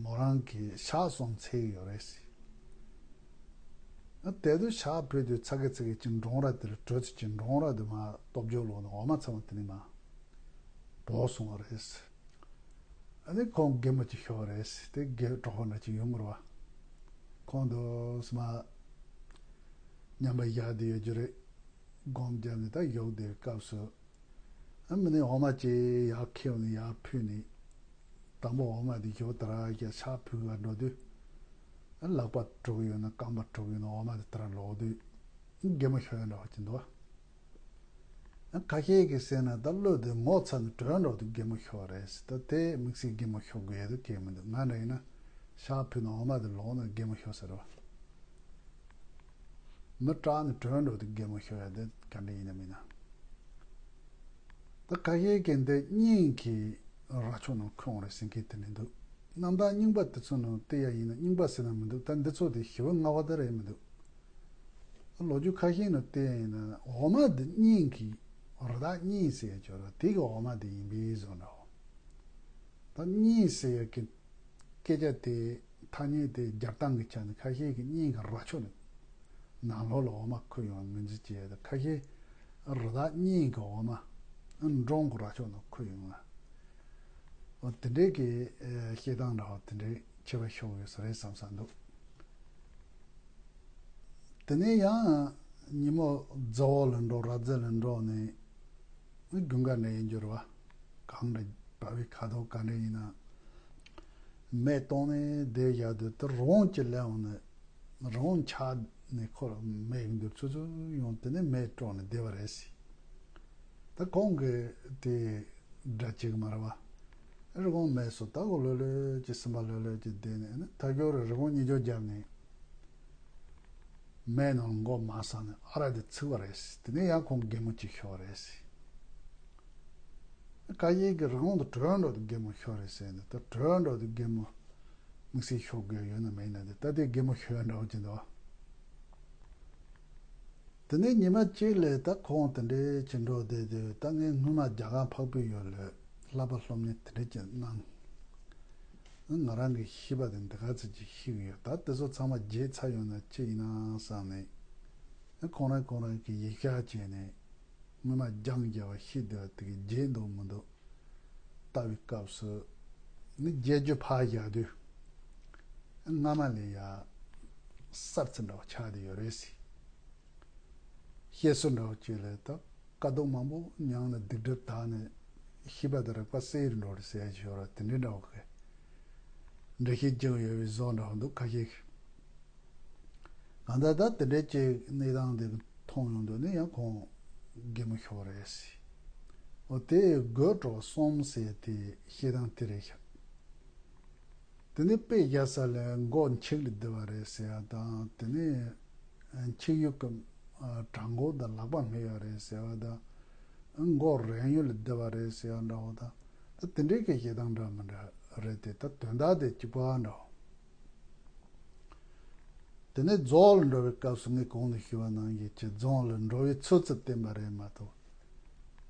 མོ་རང་གིས་ཞག་གསུམ་འཚོལ་གི་ཡོད་རེད་ཟེར། དེ་དུས་ཞག་ཕུད་དུས་ཚ་གི་ཚ་གི་ཅིག་འབྲོང་ར་དེ་ལ་བྲོས་ཚུལ་གྱིས་འབྲོང་ར་དེ་མར་སྟོབས་འབྱོར་ལོག་ནས་འོ་མ་ཚང་མ་དེ་ནས་མར་བོར་སོང་བ་རེད། ཨ་ནི་ཁོང་གད་མོ་ཅིག་ཤོར་རེད། དེ་རྒན་གྲོགས་པོ་འདྲ་ཅིག་ཡོང་གི་རེད་བ། ཁོང་དུ་སྨ་མཉམ་པ་བཞག་བསྡད་ཡོད་རྒྱུ་རེད། སྒོམ་བརྒྱབ་ནས་ད་ཞོགས་བསྡད་པའི་སྐབས་སུ། ཨ་མི་ནི་འོ་མ་ཅིག་ཡར་ཁྱེར་ནས་ཡར་ཕུལ་ནས། དང་པོ་འོ་མ་དེ་ཞོགས་དར་རྒྱ་ཆག་ཕུལ་ག་འགྲོ་དུས། ཨ་ལག་པ་དཀྲུག་ཡོད་ན་རྐང་པ་དཀྲུག་ཡོད་ན་འོ་མ་དེ་དར་ལོག་དུས། གད་མོ་ཤོར་ཡ་འདྲ་བ་ཅིག་འདུག་བ། ཁ་ཤས་ཀྱིས་ཟེར་ན་ད་གླུ་དེ་ངོ་ཚ་ནས་བྲོས་འགྲོ་དུས་གད་མོ་ཤོར་བ་རེད་ཟེར། ད་དེ་དམིགས་བསལ་གད་མོ་ཤོར་དགོས་ཡ་དེ་གང་ཡང་མི་འདུག་ང་འདྲ་ཡིན་ན་ཞག་ཕུད་ནས་འོ་མ་དེ་ལོག་ན་གད་མོ་ཤོར་ས་རེད་བ། མི་སྐྲག་ནས་བྲོས་འགྲོ་དུས་གད་མོ་ཤོར་ཡ་དེ་ག་འདྲ་ཡིན་ན་མིན་ན། ད་ཁ་ཤས་ཀྱིས་འདི་སྙིང་གི་རྭ་ཅོ་ནང་འཁོད་ཡོང་རེད་ཟེར་མཁན་དེ་འདྲ་འདུག་རྣམ་དག་རྙིང་པ་དེ་ཚོ་ནང་བལྟས་ཡ་ཡིན་ན། རྙིང་པ་ཟེར་ན་མི་འདུག་ད་འདི་ཚོ་དེ་ཞི་བ་ལྔ་པ་དེ་རེད་མི་འདུག་ལོ་རྒྱུས་ཁ་ཤས་ནང་བལྟས་ཡ་ཡིན་ན་འོ་མ་འདི་སྙིང་གི་རི་དྭགས་སྙིང་ཟེར་ཡ་ཅིག་ཡོད་རེད། དེ་གི་འོ་མ་དེ་ཡིན་པའི་བཟོ་འདྲ་བོ། ད་སྙིང་ཟེར་ཡ་གི་སྐད་ཆ་དེ་ཐ་སྙད་དེ་སྦྱར་སྟངས་ཀྱི་ཆ་ནས་ཁ་ཤས་ཀྱིས་སྙིང་གི་རྭ་ཅོ་ནས་ནང་ལོགས་ལ་འོ་མ་འཁོད་ཡོང་བ་ངོས་འཛིན་བྱས་ཏེ། ཁ་ཤས་རི་དྭགས་སྙིང་གི་འོ་མ་འབྲོང་གི་རྭ་ཅོ་ནང་འཁོད་ཡོང་བ། འོ་དེ་འདྲའི་གི་ཨེ་བཤད་སྟངས་འདྲ་བ་དེ་འདྲའི་ཁྱད་པར་ཤོར་ཡོད་ས་རེད་བསམ་ས་འདུག་དེ་ནས་ཡང་ཉིན་མོ་རྫི་བོ་ལ་འགྲོ། ར་རྫི་ལ་འགྲོ་ནས་དགུན་ཁ་ནས་ཡིན་རྒྱུ་རེད་བ། གངས་རི་བབས་པའི་ཁ་དོག་ག་འདྲ་ཡིན་ན། མེ་གཏོང་ནས་བསྡད་བཞག་དུས་དེ་རི་བོང་ཅིག་སླེབས་འོང་ནས་རི་བོང་ཆགས་ནས་ཁོ་ལ་མེ་ཡིན་དུས་ཚུར་ཚུར་ཡོང་། དེ་ནས་མེ་དཀྲོགས་ནས་བསྡད་པ་རེད་ཟེར། ད་ཁོང་གིས་དེ་སྒྲ་བྱེད་ཀྱི་མ་རེད་བ། རི་བོང་མེད་སོང་། ད་ཁོ་ལྷོད་ལྷོད་ཀྱིས་སེམས་པ་ལྷོད་ལྷོད་ཀྱིས་བསྡད་ནས་ནི་ཐ་སྐྱོ་རུ་རི་བོང་གཉིས་ཆོག་བརྒྱབ་ནས། མེ་ནང་མགོ་མ་ཟ་ནས་ཨ་ར་དེ་ཚིག་པ་རེད་ཟེར། དེ་ནས་ཡང་ཁོང་གད་མོ་ཅིག་ཤོར་རེད་ཟེར། ཁ་ཤས་ཀྱིས་རི་བོང་དེ་བྲོས་འགྲོ་དུས་གད་མོ་ཤོར་རེད་ཟེར་ནས། ད་བྲོས་འགྲོ་དུས་གད་མོ་དམིགས་བསལ་ཤོར་དགོས་ཡོད་ན་མེད་ན་དེ་ད་དེ་གད་མོ་ཤོར་འདྲ་བོ་ཅིག་འདུག་དེ་ནས་ཉི་མ་གཅིག་ལ་ད་ཁོང་དེ་འདྲའི་ཅིག་འགྲོ་བསྡད་དུས། ད་ངས་སྔོན་མ་རྒྱ་གར་འཕགས་པའི་ཡུལ་ལ་བསླབ་པ་སློབ་གཉེར་དེ་འདྲ་ཅིག་གནང་། ང་རང་གི་ཤེས་པ་དེ་འདི་ག་ཚོད་ཅིག་ཤེས་ཀྱི་ཡོད། ད་དེ་ཚོ་ཚང་མ་བརྗེད་ཚར་ཡོང་ན་ཅི་ཡིན་ན་བསམ་ནས། ཁོང་རང་ཁོང་རང་གི་ཡིག་ཆ་བྱས་ནས་སྔོན་མ་སྦྱངས་བསྡད་པ་ཤེས་བསྡད་པ་དེ་གི་བརྗེད་འདུག་མི་འདུག་ལྟ་བའི་སྐབས་སུ་ནི། བརྗེད་རྒྱུ་ཕར་བཞག་དུས་སྔ་མ་ལས་ཡ་གསར་ཚུལ་འདྲ་བ་ཆགས་བསྡད་ཡོད་རེད་ཟེར། བཤད་སྲོལ་འདྲ་བོ་ཅིག་ལ་ད་དཀའ་སྡུག་མང་པོ་མྱངས་ནས་སྡིག་སྒྲིབ་དག་ནས་ཤེས་པ་དང་རིག་པ་གསལ་རུ་འགྲོ་རེད་ཟེར་ཡ་ཞིག་ཡོད་རེད། དེ་འདྲའི་འདྲ་བོ་གི་འགྲེལ་བཤད་བགྱིས་ཡོད་པའི་བཟོ་འདྲ་བོ་འདུག་ཁ་ཤས་ཀྱིས། གང་ལྟར་ད་དེ་འདྲའི་ཅིག་གནས་སྟངས་དེ་མཐོང་ཡོང་དུས་ནི་ཡང་ཁོང་གད་མོ་ཤོར་བ་རེད་ཟེར། འོ་དེ་དགོད་བྲོ་བ་གསུམ་ཟེར་དེ་བཤད་སྟངས་དེ་རེད་ཤག་དེ་ནས་དཔེ་བཞག་ས་ལ་མགོ་འཁྱག་ལ་བསྡད་པ་རེད་ཟེར་བ་དང་། དེ་ནས་འཁྱག་ཡུལ་གྱི་བྲང་ཁོག་དང་ལག་པ་སྨད་ཡོད་རེད་ཟེར་བ་དང་། མགོ་རན་ཡུལ་ལ་བསྡད་པ་རེད་ཟེར་བ་འདྲ་བོ་དང་། ད་དེ་འདྲའི་གི་བཤད་སྟངས་འདྲ་མི་འདྲ་རེད་དེ། ད་དོན་དག་དེ་གཅིག་པ་འདྲ་བོ། དེ་ནས་རྫོང་ལ་འགྲོ་བའི་སྐབས་སུ་ངས་གོང་དུ་ཞུས་པ་ནང་བཞིན་གྱི་རྫོང་ལ་འགྲོ་བའི་ཚུལ་ཚུལ་བསྟན་པ་རེད་མ་གཏོགས།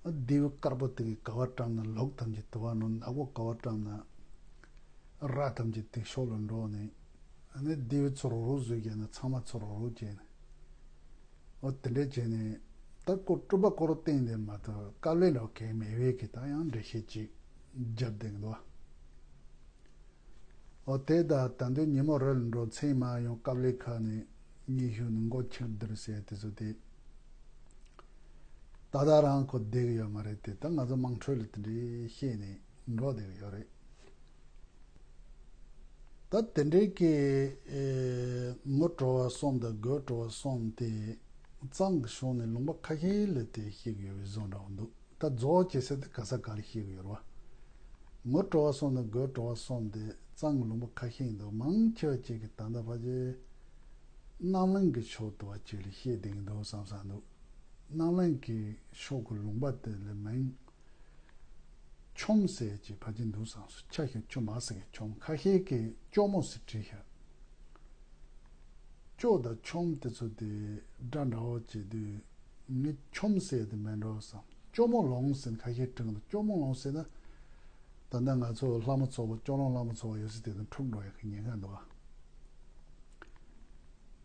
ཨ་རྡེའུ་དཀར་པོ་དེ་གིས་ག་པར་བཀྲམ་ན་ལུག་ཐམས་ཅད་དེ་པར་འགྲོ། ནག་པོ་ག་པར་བཀྲམ་ན་ར་ཐམས་ཅད་དེ་ཕྱོགས་ལ་འགྲོ་ནས། ཨ་ནི་རྡེའུ་ཚོ་རོག་རོག་བཟོས་བྱས་ན་ཚང་མ་ཚོ་རོག་རོག་བྱས་ནས། འོ་དེ་འདྲས་བྱས་ནས་ད་ཁོ་སྤྲུལ་པ་ཁོ་རང་བསྟན་དེ་མ་གཏོགས་དཀའ་ལས་འདྲ་བོ་གང་མེད་པའི་གི་ད་ཡང་འགྲེལ་བཤད་ཅིག་བརྒྱབ་བསྡད་འདུག་འོ་དེ་ད་ད་དུང་ཉིན་མོ་རི་ལ་འགྲོ། མཚན་མ་ཡོང་སྐབས་ལས་ཁ་ནས་གཉིད་ཤོར་ནས་མགོ་འཁྱག་བསྡད་ཟེར་དེ་ཚོ་དེ། ད་ལྟ་རང་ཁོ་བསྡད་ཀྱི་ཡོད་མ་རེད་དེ། ད་ང་ཚོ་དམངས་ཁྲོད་ལ་དེ་འདྲའི་བཤད་ནས་འགྲོ་བསྡད་ཀྱི་ཡོད་རེད། ད་དེ་འདྲའི་གི་ཨེ་ངུ་བྲོ་བ་གསུམ་དང་དགོད་བྲོ་བ་གསུམ་དེ་གཙང་གི་ཕྱོགས་ནས་ལུང་པ་ཁ་ཤས་ལ་དེ་བཤད་ཀྱི་ཡོད་པའི་བཟོ་འདྲ་བོ་འདུག་ད་རྫོགས་བྱེད་ས་དེ་ག་ས་ག་ལ་བཤད་ཀྱི་ཡོད་རེད་བ། ངོ་སྤྲོ་བ་གསུམ་དང་དགོད་བྲོ་བ་གསུམ་དེ་གཙང་གི་ལུང་པ་ཁ་ཤས་འདུག་མང་ཆེ་བ་ཅིག་གིས་ད་ལྟ་ཕལ་ཆེར་རྣམ་གླིང་གི་ཕྱོགས་དུ་བ་ཅིག་ལ་བཤད་བསྡད་ཀྱི་འདུག་བསམ་བསམ་འདུག་རྣམ་གླིང་གི་ཕྱོགས་ཀྱི་ལུང་པ་དེ་ལ་མིང་ཆོམ་ཟེར་ཅིག་ཕལ་ཆེར་འདུག་བསམ་སོང་། ཆ་ཤས་ཆུ་མ་ཟེར་གི་ཆོམ། ཁ་ཤས་ཀྱིས་ཅོ་མོ་ཟེར་བྲིས་ཤག་ཅོ་དང་ཆོམ་དེ་ཚོ་དེ་སྒྲ་འདྲ་བོ་བྱེད་དུས་ངས་ཆོམ་ཟེར་དེ་མེད་འགྲོ་བསམ། ཅོ་མོ་ལོང་ཟེར་ནས་ཁ་ཤས་དྲན་འདུག་ཅོ་མོ་ལོང་ཟེར་ན་ད་ལྟ་ང་ཚོ་ལྷ་མོ་ཚོགས་པ་སྐྱོ་ལོང་ལྷ་མོ་ཚོགས་པ་ཡོད་ས་དེ་དང་འཁྲུག་འགྲོ་ཡག་གི་ཉེན་ཁ་འདུག་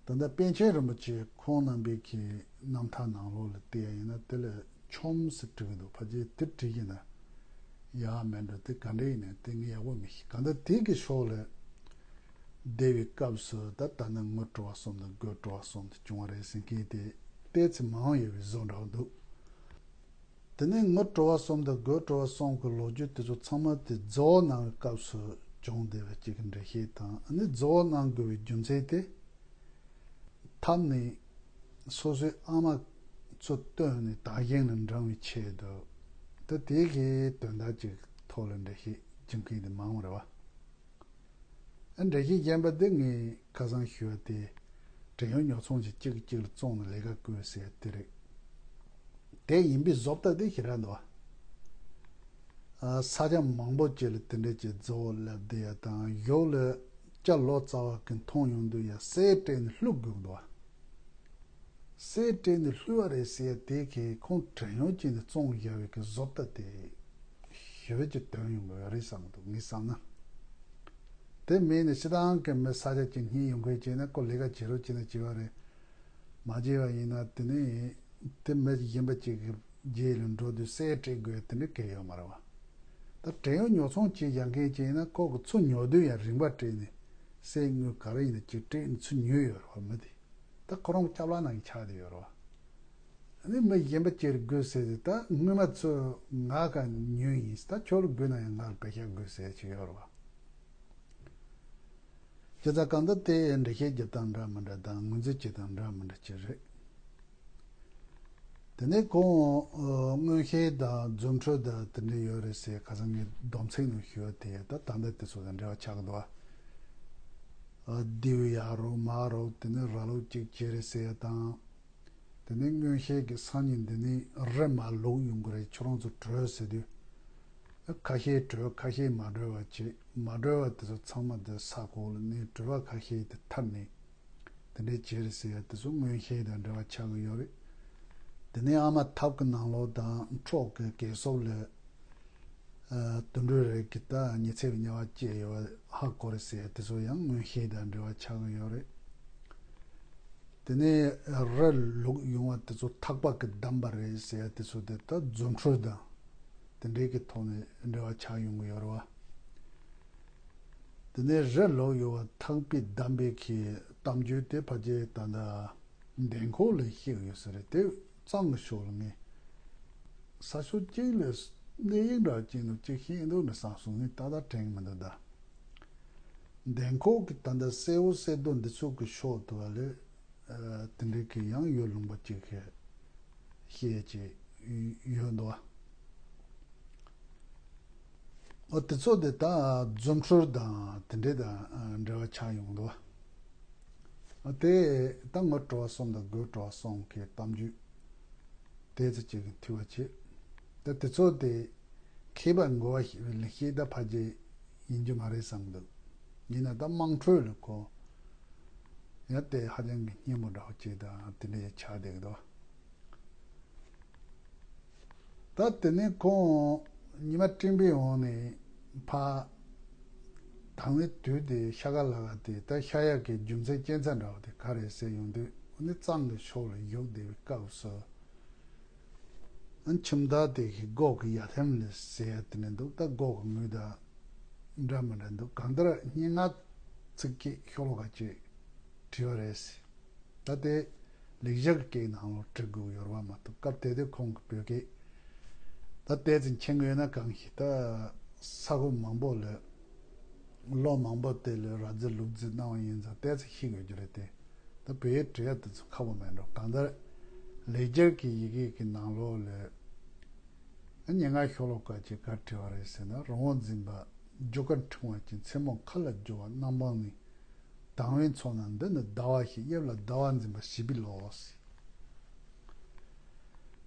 ད་ལྟ་པཎ་ཆེན་རིན་པོ་ཆེ་ཁོང་རྣམ་པའི་གི་རྣམ་ཐར་ནང་ལོགས་ལ་བལྟས་ཡིན་ན་དེ་ལ་ཆོམ་ཟེར་བྲིས་ཀྱི་འདུག་ཕལ་ཆེར་དེ་བྲིས་ཀྱི་ན་ཡག་མེད་འགྲོ། དེ་ག་འདྲ་ཡིན་ནའི་དེ་ངས་ཡག་པོ་མི་ཤེས། གང་ལྟར་དེ་གི་ཕྱོགས་ལ་བསྡད་པའི་སྐབས་སུ་ད་ལྟ་ནི་ངོ་སྤྲོ་བ་གསུམ་དང་དགོད་བྲོ་བ་གསུམ་དུ་བྱུང་བ་རེད་ཟེར་མཁན་དེ་ཏོག་ཙམ་མང་ཡོད་པའི་བཟོ་འདྲ་བོ་འདུག་དེ་ནས་ངོ་སྤྲོ་བ་གསུམ་དང་དགོད་བྲོ་བ་གསུམ་གྱི་ལོ་རྒྱུས་དེ་ཚོ་ཚང་མ་དེ་རྫོགས་གནང་བའི་སྐབས་སུ་བྱུང་བསྡད་པ་གཅིག་གི་འགྲེལ་བཤད་དང་། ཨ་ནི་རྫོགས་གནང་དགོས་པའི་རྒྱུ་མཚན་དེ་ཐབ་ནས་སོ་སོའི་ཨ་མ་ཚོ་བཏོན་ནས་དག་ཞིང་ལ་འབྲང་བའི་ཆེད་དུ། ད་དེ་གའི་དོན་དག་ཅིག་ཐོག་ལ་འགྲེལ་བཤད་བྱེད་མཁན་དེ་མང་བ་རེད་བ། ཨ་འགྲེལ་བཤད་རྒན་པ་འདི་ངས་ཁ་སང་ཞུས་པ་དེ་བྲན་གཡོག་ཉོ་ཚོང་བྱེད་གཅིག་གིས་གཅིག་ལ་བཙོང་ནས་ལས་ཀ་བསྐོས་ཟེར་དེ་རེད། དེ་ཡིན་པའི་བཟོ་ལྟ་དེ་ཞེ་དྲག་འདུག་བ། ཨ་ས་ཆ་མང་པོ་ཅིག་ལ་དེ་འདྲ་ཅིག་རྫི་བོ་ལབ་བསྡད་ཡ་དང་། གཞུག་ལ་སྐྱ་ལོ་ཙཱ་བ་གིས་མཐོང་ཡོང་དུས་ཡ་གསེར་སྤྲད་ནས་བླུག་དགོས་འདུག་བ། གསེར་སྤྲད་ནས་བླུགས་པ་རེད་ཟེར་ཡ་དེ་གིས་ཁོང་བྲན་གཡོག་བྱས་ནས་བཙོང་བཞག་པའི་གི་བཟོ་ལྟ་དེ་ཞེ་པོ་ཅིག་དོན་ཡོང་གི་ཡོད་རེད་བསམ་གི་འདུག་ངས་བསམ་ན། དེ་མིན་ནས་སྤྱིར་བཏང་གི་མི་ས་ཆ་ཅིག་སྙིང་ཡོང་མཁན་བྱས་ན་ཁོ་ལས་ཀ་བྱེད་རོགས་བྱས་ན་བྱེད་པ་རེད། མ་བྱས་པ་ཡིན་ན་དེ་ནི་དེ་མི་གཞན་པ་ཅིག་གི་རྗེས་ལ་འགྲོ་དུས་གསེར་སྤྲད་དགོས་དེ་འདྲ་གང་ཡང་ཡོད་མ་རེད་བ། ད་བྲན་གཡོག་ཉོ་ཚོང་བྱེད་བཞག་མཁན་ཅིག་ཡིན་ན་ཁོ་གི་ཚུར་ཉོ་དུས་ཡང་རིན་པ་སྤྲད་ནས་གསེར་དངུལ་ག་རེ་ཡིན་ན་ཅིག་སྤྲད་ནས་ཚུར་ཉོས་ཡོད་རེད་བ། མི་དེ་ད་ཁོ་རང་སྐྱབས་ལ་ནང་གི་ཆགས་བསྡད་ཡོད་རེད་བ། ཨ་ནི་མི་གཞན་པ་ཅིག་ལ་དགོས་ཟེར་ཏེ། ད་སྔོན་མ་ཚོ་ང་ག་ཉོས་ཡིན། ད་ཁྱོད་ལ་དགོས་ན་ཡང་ང་ལ་པེ་ཤ་དགོས་ཟེར་ཅིག་ཡོད་རེད་བ། བྱས་ཙང་གང་ལྟར་དེ་འགྲེལ་བཤད་རྒྱབ་སྟངས་འདྲ་མི་འདྲ་དང་ངོས་འཛིན་བྱེད་སྟངས་འདྲ་མི་འདྲ་ཅིག་རེད། དེ་ནས་ཁོང་ཨ་མངོན་ཤེས་དང་རྫུ་འཕྲུལ་དང་དེ་འདྲ་ཡོད་རེད་ཟེར། ཁ་སང་ངས་སྡོམ་ཚིག་ནང་ཞུས་པ་དེ་ད་ད་ལྟ་དེ་ཚོ་དང་འབྲེལ་བ་ཆགས་ཀྱི་འདུག་བ། ཨ་རྡེའུ་ཡར་རོ་མར་རོ་དེ་ནས་ར་ལུག་གཅིག་བྱས་རེད་ཟེར་ཡ་དང་། དེ་ནས་མངོན་ཤེས་ཀྱིས་སང་ཉིན་འདི་ནས་རི་མར་ལུག་ཡོང་གི་རེད། ཁྱོད་རང་ཚོ་བྲོས་ཟེར་དུས། ཁ་ཤས་བྲོས། ཁ་ཤས་མ་བྲོས་པ་བྱས། མ་བྲོས་པ་དེ་ཚོ་ཚང་མ་དེ་ས་ཁོག་ལ་གནས། བྲོས་པ་ཁ་ཤས་དེ་ཐར་ནས། དེ་འདྲའི་བྱས་རེད་ཟེར་ཡ་དེ་ཚོ་མངོན་ཤེས་དང་འབྲེལ་བ་ཆགས་ཀྱི་ཡོད་རེད། དེ་ནས་ཨ་མ་ཐབ་ཀྱི་ནང་ལོགས་དང་འཕྲོག་གི་གས་སྲོབ་ལ། ཨ་དུད་འགྲོའི་རིགས་ཀྱི་ད་ཉི་ཚེ་བའི་དམྱལ་བ་སྐྱེས་ཡོད་པ་ཧ་གོ་རེད་ཟེར་ཡ་དེ་ཚོ་ཡང་མངོན་ཤེས་དང་འབྲེལ་བ་ཆགས་ཀྱི་ཡོད་རེད། དེ་ནས་རི་ལུག་ཡོང་བ་དེ་ཚོ་ཐག་པ་གིས་བསྡམས་པ་རེད་ཟེར་ཡ་དེ་ཚོ་དེ་ད་རྫུ་འཕྲུལ་དང་དེ་འདྲའི་གི་ཐོག་ནས་འབྲེལ་བ་ཆགས་ཡོང་གི་ཡོད་རེད་བ། དེ་ནས་རི་ལུག་ཡོང་བ་ཐག་པས་བསྡམས་པའི་གི་གཏམ་རྒྱུད་དེ་ཕལ་ཆེར་ད་ལྟ་ལྡན་ཁོག་ལ་བཤད་ཡོད་ས་རེད། དེ་གཙང་གི་ཕྱོགས་ལ་ངས་ས་ཕྱོགས་གཅིག་ལ་གནས་ཡིག་འདྲ་ཅིག་ནང་གཅིག་ཤེས་འདུག་ན་བསམ་སོང་། ངས་ཏག་ཏག་དྲན་གི་མི་འདུག་ད་ལྡན་ཁོག་གི་ད་ལྟ་སེའུ་སེ་རྡོ་འདི་ཚོ་གི་ཕྱོགས་དུ་བ་ལས་ཨ་དེ་འདྲའི་གི་ཡང་ཡུལ་ལུང་པ་གཅིག་གི་བཤད་ཅིག་ཡོད་འདུག་བ། ཨོ་དེ་ཚོ་དེ་ད་རྫུ་འཕྲུལ་དང་དེ་འདྲའི་དང་འབྲེལ་བ་ཆགས་ཡོང་འདུག་བ། ཨོ་དེ་ད་ངོ་སྤྲོ་བ་གསུམ་དང་དགོད་བྲོ་བ་གསུམ་གི་གཏམ་རྒྱུད་དེ་ཚོ་གཅིག་གི་མཐུད་པ་བྱེད། ད་དེ་ཚོ་དེ་མཁས་པ་མགོ་བ་ཞིག་ལ་ཤེས་ད་ཕལ་ཆེར་ཡིན་རྒྱུ་མ་རེད་བསམ་འདུག་ཡིན་ན་ད་དམངས་ཁྲོད་ལ་གོ་ཡང་དེ་ཧ་ཅང་གི་སྙན་པོ་འདྲ་བོ་བྱེད་དང་དེ་འདྲའི་ཆགས་བསྡད་ཀྱི་འདུག་ད་དེ་ནས་ཁོང་ཉི་མ་སྤྲིན་པའི་འོག་ནས་ཕར་དང་པོའི་དུས་དེ་ཤ་ཁ་ལ་ཁ་དེ་ད་ཤ་ཡག་གི་རྒྱུ་མཚན་རྐྱེན་རྩ་འདྲ་བོ་དེ་ག་རེད་ཟེར་ཡོང་དུས། ཨ་ནི་གཙང་གི་ཕྱོགས་ལ་བཞུགས་བསྡད་པའི་སྐབས་སུ། ཨ་ཁྱིམ་བདག་དེ་གི་སྒོག་གི་ཡ་ཐེམ་ལ་ཟེར་ཡ་དེ་ནས་འདུག་ད་སྒོག་གི་ངོས་དང་འདྲ་མི་འདྲ་འདུག་གང་ལྟར་སྙན་ངག་ཚིག་གི་ཤོ་ལོ་ཀ་ཅིག་བྲིས་པ་རེད། ད་དེ་ལེགས་སྦྱར་གྱི་སྐད་ནང་ལོགས་འབྲི་དགོས་ཡོད་རེད་པ་མ་གཏོགས། སྐབས་དེ་དུས་ཁོང་གི་བོད་སྐད་ད་ཏོག་ཙམ་མཁྱེན་གྱི་ཡོད་ན་གང་ཞིག་ད་ས་ཁུལ་མང་པོ་ལ་ལོ་མང་པོ་དེ་ལ་ར་རྫི་ལུག་རྫི་གནང་བ་ཡིན་ཙང་ཏོག་ཙམ་ཤེས་དགོས་རྒྱུ་རེད་དེ། ད་བོད་ཡིག་འབྲི་ཡ་དེ་ཚོ་ཁག་པོ་མེད་འགྲོ། གང་ལྟར་ལེགས་སྦྱར་གྱི་ཡི་གེ་གི་ནང་ལོགས་ལ་ སྙན་ངག་ཤོ་ལོ་ཀ་ཅིག་ག་རེ་བྲིས་པ་རེད་ཟེར་ན། རི་བོང་འཛིན་པ་རྒྱུ་སྐར་ཕྲེང་བ་ཅན། མཚན་མོ་མཁའ་ལ་རྒྱུ་བ་གནམ་འཕང་ནས། དང་བའི་མཚོ་ན་འདི་ནི་ཟླ་བ་ཞིག་གཡས་ལ་ཟླ་བ་འཛིན་པ་བྱིས་པའི་བློ་ཟེར།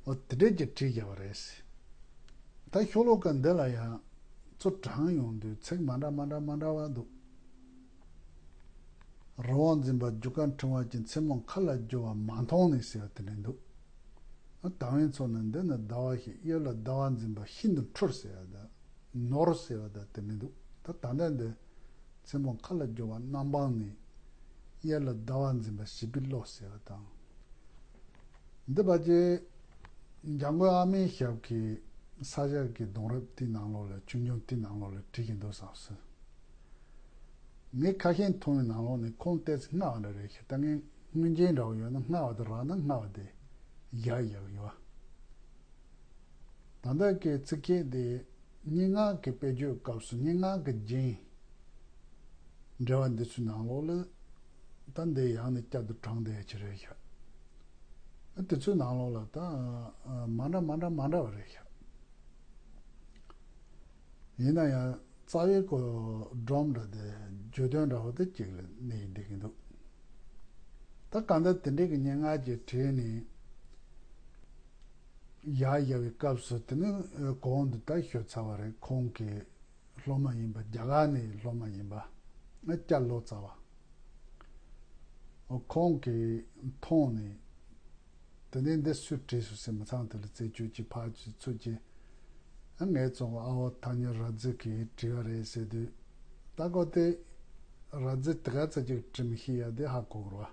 འོ་དེ་འདྲས་ཀྱི་བྲིས་བཞག་པ་རེད་ཟེར། ད་ཤོ་ལོ་ཀ་འདི་ལ་ཡང་ཚུར་དྲངས་ཡོང་དུས་ཚིག་མ་འདྲ་མ་འདྲ་མ་འདྲ་བ་འདུག་རི་བོང་འཛིན་པ་རྒྱུ་སྐར་ཕྲེང་བ་ཅན། མཚན་མོ་མཁའ་ལ་རྒྱུ་བ་མ་མཐོང་ནས་ཟེར་བ་དེ་འདྲ་འདུག་དང་བའི་མཚོ་ན་འདི་ནི་ཟླ་བ་ཞིག་གཡས་ལ་ཟླ་བ་འཛིན་པ་ཤིན་ཏུ་འཁྲུལ་ཟེར་བ་དང་ནོར་ཟེར་བ་དང་དེ་འདྲ་འདུག་ད་ད་ལྟ་འདི་མཚན་མོ་མཁའ་ལ་རྒྱུ་བ་གནམ་འཕང་ནས། གཡས་ལ་ཟླ་བ་འཛིན་པ་བྱིས་པའི་བློ་ཟེར་བ་དང་། འདི་ཕལ་ཆེར་འཇམ་མགོན་ཨ་མའི་ཞབས་ཀྱི་ས་སྐྱ་གི་གདུང་རབས་དེའི་ནང་ལོགས་ལ། ཆོས་འབྱུང་དེའི་ནང་ལོགས་ལ་བྲིས་ཀྱི་འདུག་བསམ་སོང་། ངས་ཁ་ཤས་མཐོང་བའི་ནང་ལོགས་ནས་ཁོང་ཏོག་ཙམ་སྔ་བ་འདྲ་རེད་ཤག་ད་ངས་སྔོན་རྗེས་འདྲ་བོ་ཡོད་ན་སྔ་བ་དེ་རག་ན་སྔ་བ་དེ་བཞག་བཞག་ཡོད། ད་ལྟ་གི་ཚིག་ཁྱད་དེ་སྙན་ངག་གི་དཔེར་བརྗོད་སྐབས་སུ་སྙན་ངག་གི་རྒྱན་འགྲེལ་བ་འདི་ཚོའི་ནང་ལོགས་ལ་ད་འདི་ཡང་ནས་བསྐྱར་དུ་དྲངས་བསྡད་ཀྱི་རེད་ཤག་དེ་ཚོའི་ནང་ལོགས་ལ་ད་མ་འདྲ་མ་འདྲ་མ་འདྲ་བ་རེད་ཤག་ཡིན་ན་ཡང་རྩ་བའི་གོ་སྒྲོམ་འདྲ་དེ་བརྗོད་དོན་འདྲ་བོ་དེ་གཅིག་ལ་གནས་བསྡད་ཀྱི་འདུག་ད་གང་ལྟར་དེ་འདྲའི་གི་སྙན་ངག་ཅིག་བྲིས་ནས་ཡར་བཞག་པའི་སྐབས་སུ་དེ་ནི་གོང་དུ་ད་ཞུས་ཚར་བ་རེད། ཁོང་གི་སློབ་མ་ཡིན་པ། རྒྱ་གར་ནས་སློབ་མ་ཡིན་པ་སྐྱབས་ལོ་ཙཱ་བ། ཁོང་གིས་མཐོང་ནས། དེ་ནས་འདི་སུས་བྲིས་སོང་ཟེར། མི་ཚང་དེ་ལ་རྩད་གཅོད་ཀྱིས་ཕར་ཚུར་ཚུར་གྱིས། ཨ། ངའི་གཙོ་བོ་ཨ་བོ་ཐ་སྙད་ར་རྫི་གིས་བྲིས་པ་རེད་ཟེར་དུས། ད་ཁོ་དེ་ར་རྫི་དེ་ག་ཚོད་ཅིག་བྲིས་མི་ཤེས་ཡ་དེ་ཧ་གོ་གི་རེད་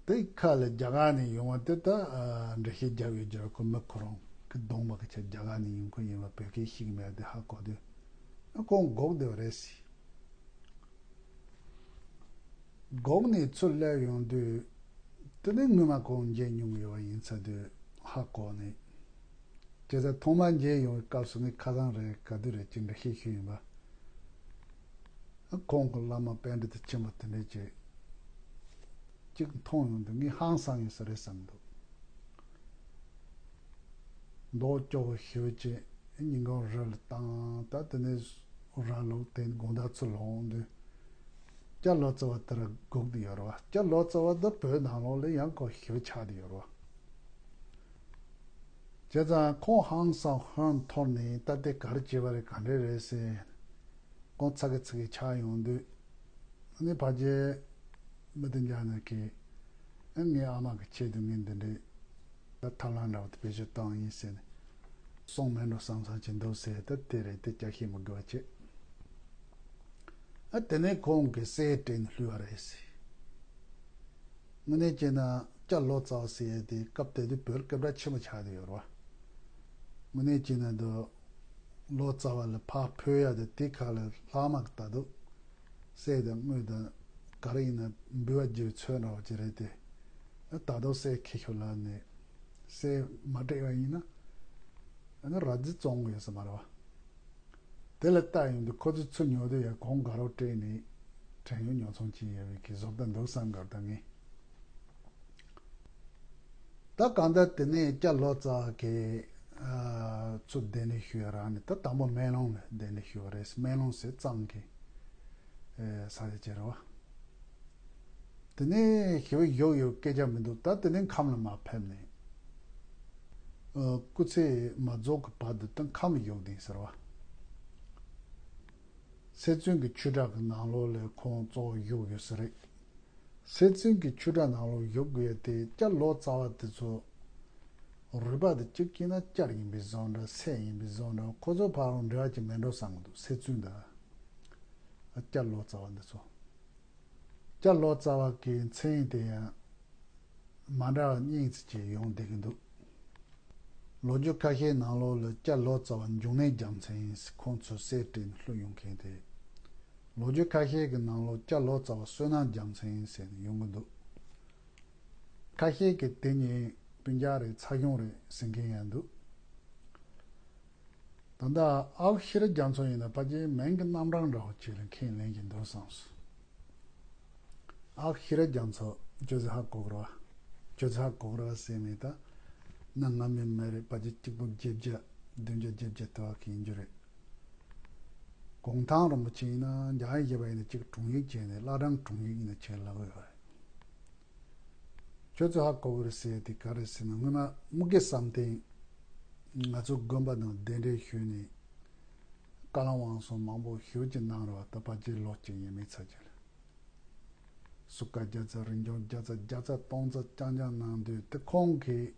བ། དེ་ཁ་ལ་རྒྱ་གར་ནས་ཡོང་བ་དེ་ད་ཨ་འགྲེལ་བཤད་རྒྱབ་ཡོད་རྒྱུ་རེད། ཁོ་མི་ཁོ་རང་གི་གདོང་པ་གི་ཆ་རྒྱ་གར་ནས་ཡོང་ཁོ་ཡིན་པ་བོད་སྐད་ཤེས་ཀྱི་མེད་དེ་ཧ་གོ་དུས། ཨ། ཁོང་སྒུག་བསྡད་པ་རེད་ཟེར། སྒུག་ནས་ཚུར་སླེབས་ཡོང་དུས། དེ་ནས་སྔོན་མ་ཁོང་མཇལ་མྱོང་ཡོད་པ་ཡིན་ཚར་དུས་ཧ་གོ་ནས། བྱས་ཙང་ཐོག་མར་མཇལ་ཡོང་བའི་སྐབས་སུ་ངས་ཁ་སང་རེད་ག་དུས་རེད་ཅེས་འགྲེལ་བཤད་ཞུས་ཡིན་པ། ཁོང་གི་བླ་མ་པཎྜི་ཏ་ཆེན་པོ་དེ་འདྲས་ཅིག་ཅིག་མཐོང་ཡོང་དུས་ངས་ཧང་སངས་ཡོད་ས་རེད་བསམ་འདུག་མདོག་སྐྱོ་བོ་ཞེ་པོ་ཅིག་སྙིང་ཁོང་རུ་ལ་བཏང་། ད་དེ་ནས་ར་ལུག་དེ་དགོང་དག་ཚུར་ལོག་འོང་དུས། སྐྱབས་ལོ་ཙཱ་བ་དེ་ར་སྒུག་བསྡད་ཡོད་རེད་བ། སྐྱབས་ལོ་ཙཱ་བ་འདི་བོད་ནང་ལོགས་ལ་ཡང་ཁོ་ཞེ་པོ་ཆགས་བསྡད་ཡོད་རེད་བ། བྱས་ཙང་ཁོང་ཧང་སངས་ཧོན་འཐོར་ནས་ད་དེ་ག་རེ་བྱས་པ་རེད་ག་འདྲས་རེད་ཟེར། ཁོང་ཚ་གི་ཚ་གི་ཆགས་ཡོང་དུས། ཨ་ནི་ཕལ་ཆེར་མི་དེ་འཇག་ནས་ཀྱིས། ཨ། ངའི་ཨ་མ་གི་ཆེད་དུ་ངས་འདི་འདྲའི་ད་ཐབས་ལམ་འདྲ་བོ་དེ་བེད་སྤྱོད་བཏང་ཡིན་ཟེར་ནས། སོང་མེད་འགྲོ་བསམ་བསམ་བྱེད་འདུག་ཟེར། ད་དེ་རེད་དེ་སྐྱ་ཤེས་མི་དགོས་པ་བྱེད། ཨ། དེ་ནས་ཁོང་གིས་སྲས་སྤྲད་ནས་ཕུལ་བ་རེད་ཟེར། དངོས་གནས་བྱས་ན་སྐྱབས་ལོ་ཙཱ་བ་ཟེར་ཡས་དེ་སྐབས་དེ་དུས་བོད་སྐད་གྲགས་ཆེན་པོ་ཆགས་བསྡད་ཡོད་རེད་བ། དངོས་གནས་བྱས་ན་འདི་ལོ་ཙཱ་བ་ལ་ཕར་ཕུལ་ཡ་དེ་དེ་ཁ་ལ་ལྷག་མ་གི་ད་དུང་སྲས་དང་དངུལ་དང་ག་རེ་ཡིན་ན་འབུལ་བ་རྒྱུ་ཚོད་འདྲ་བ་ཅིག་རེད་དེ། ད་དུང་སྲས་ཁྱེར་ཤོག་ལབ་ནས་སྲས་མ་སྤྲད་པ་ཡིན་ན། ཨ་ནི་ར་རྫི་བཙོང་གི་ཡོད་ས་མ་རེད་བ། དེ་ལ་ལྟ་ཡོང་དུས་ཁོ་ཚོས་ཚུར་ཉོ་དུས་ཡང་གོང་དགའ་རབ་སྤྲད་ནས་བྲན་གཡོག་ཉོ་ཚོང་བྱས་ཡོད་པའི་གི་བཟོ་ལྟ་འདུག་བསམ་གི་ད་ངས། ད་གང་ལྟར་དེ་ནས་སྐྱབས་ལོ་ཙཱ་བ་གིས་ཨ་ཚུར་གདན་འདྲེན་ཞུས་ཡ་རག་ནས། ད་དང་པོ་སྨན་ལུང་ལ་གདན་འདྲེན་ཞུས་པ་རེད། སྨན་ལུང་ཟེར་གཙང་གི་ཨེ་ས་ཆ་ཅིག་རེད་བ། དེ་ནས་ཞེ་པོ་བཞུགས་ཡོད་སྐད་ཆ་མི་འདུག་ད་དེ་ནས་ཁམས་ལ་མར་ཕེབས་ནས། ཨ། སྐུ་ཚེ་མ་རྫོགས་ཀྱི་བར་དུ་ད་ཁམས་ལ་བཞུགས་བསྡད་ཟེར་བ། སེ་བཙུན་གྱི་ཆོས་གྲྭ་གི་ནང་ལོགས་ལ་ཁོང་གཙོ་བོ་བཞུགས་ཡོད་ས་རེད། སེ་བཙུན་གྱི་ཆོས་གྲྭ་ནང་ལོགས་བཞུགས་དགོས་ཡ་དེ་སྐྱབས་ལོ་ཙཱ་བ་དེ་ཚོ་རུས་པ་དེ་གཅིག་སྐྱེས་ན་སྐྱར་ཡིན་པའི་བཟོ་འདྲ། སྲས་ཡིན་པའི་བཟོ་འདྲ། ཁོ་ཚོ་ཕར་རུང་འབྲེལ་བ་ཅིག་མེད་འགྲོ་བསམ་གི་འདུག་སེ་བཙུན་དང་སྐྱབས་ལོ་ཙཱ་བ་འདི་ཚོ། སྐྱབས་ལོ་ཙཱ་བ་གི་མཚན་དེ་ཡང་མ་འདྲ་བ་གཉིས་ཙམ་ཅིག་ཡོང་བསྡད་ཀྱི་འདུག་ལོ་རྒྱུས་ཁ་ཤས་ནང་ལོགས་ལ་སྐྱབས་ལོ་ཙཱ་བ་འབྱུང་གནས་རྒྱལ་མཚན་ཡིན་ཟེར། ཁོང་ཚོས་སྲས་སྤྲད་ནས་ལྷོད་ཡོང་མཁན་དེ། ལོ་རྒྱུས་ཁ་ཤས་ཀྱི་ནང་ལོགས་སྐྱབས་ལོ་ཙཱ་བ་བསོད་ནམས་རྒྱལ་མཚན་ཡིན་ཟེར་ནས་ཡོང་གི་འདུག་ཁ་ཤས་ཀྱིས་དེ་གཉིས་སྤུན་ཀྱག་རེད། ཚ་གཞོང་རེད་ཟེར་མཁན་ཡང་འདུག་ད་ལྟ་ཨ་ཁུ་ཤེས་རབ་རྒྱ་མཚོ་ཡིན་ན་ཕལ་ཆེར་མིང་གི་རྣམ་གྲངས་འདྲ་བོ་ཅིག་ལ་ཁས་ལེན་གྱི་འདུག་བསམས་སོང་། ཨ་ཁུ་ཤེས་རབ་རྒྱ་མཚོ་ཁྱོད་ཚོས་ཧ་གོ་གི་རེད་བ། ཁྱོད་ཚོས་ཧ་གོ་གི་རེད་བ་ཟེར་མེད་ད། གནའ་སྔ་མོའི་མི་རིགས་ཕལ་ཆེར་གཅིག་པུ་བརྒྱད་བརྒྱ་བདུན་བརྒྱ་བརྒྱད་བརྒྱ་དེ་བ་གི་ཡིན་རྒྱུ་རེད། གུང་ཐང་རིན་པོ་ཆེ་ཡིན་ན་འཇམ་དབྱངས་བཞད་པ་ཡིན་ན་གཅིག་དྲུང་ཡིག་བྱས་ནས་བླ་བྲང་དྲུང་ཡིག་ཡིན་ན་བྱས་ལབ་ཡོད་རེད། ཁྱོད་ཚོས་ཧ་གོ་གི་རེད་ཟེར་དེ་ག་རེད་ཟེར་ན། སྔོན་མ་དམུ་དགེ་བསམ་གཏན་ང་ཚོ་དགོན་པ་ནང་གདན་འདྲེན་ཞུས་ནས་བཀའ་བློན་དབང་གསུམ་མང་པོ་ཞེ་ཅིག་གནང་རེད་བ། ད་ཕལ་ཆེར་ལོ་གཅིག་ཡས་མས་ཚར་གྱི་རེད། སུ་ཀ་བརྒྱ་རྩ་རིན་འབྱུང་བརྒྱ་རྩ་བརྒྱ་རྩ་སྟོང་རྩ་རྐྱང་རྐྱང་གནང་དུས་དེ་ཁོང་གིས་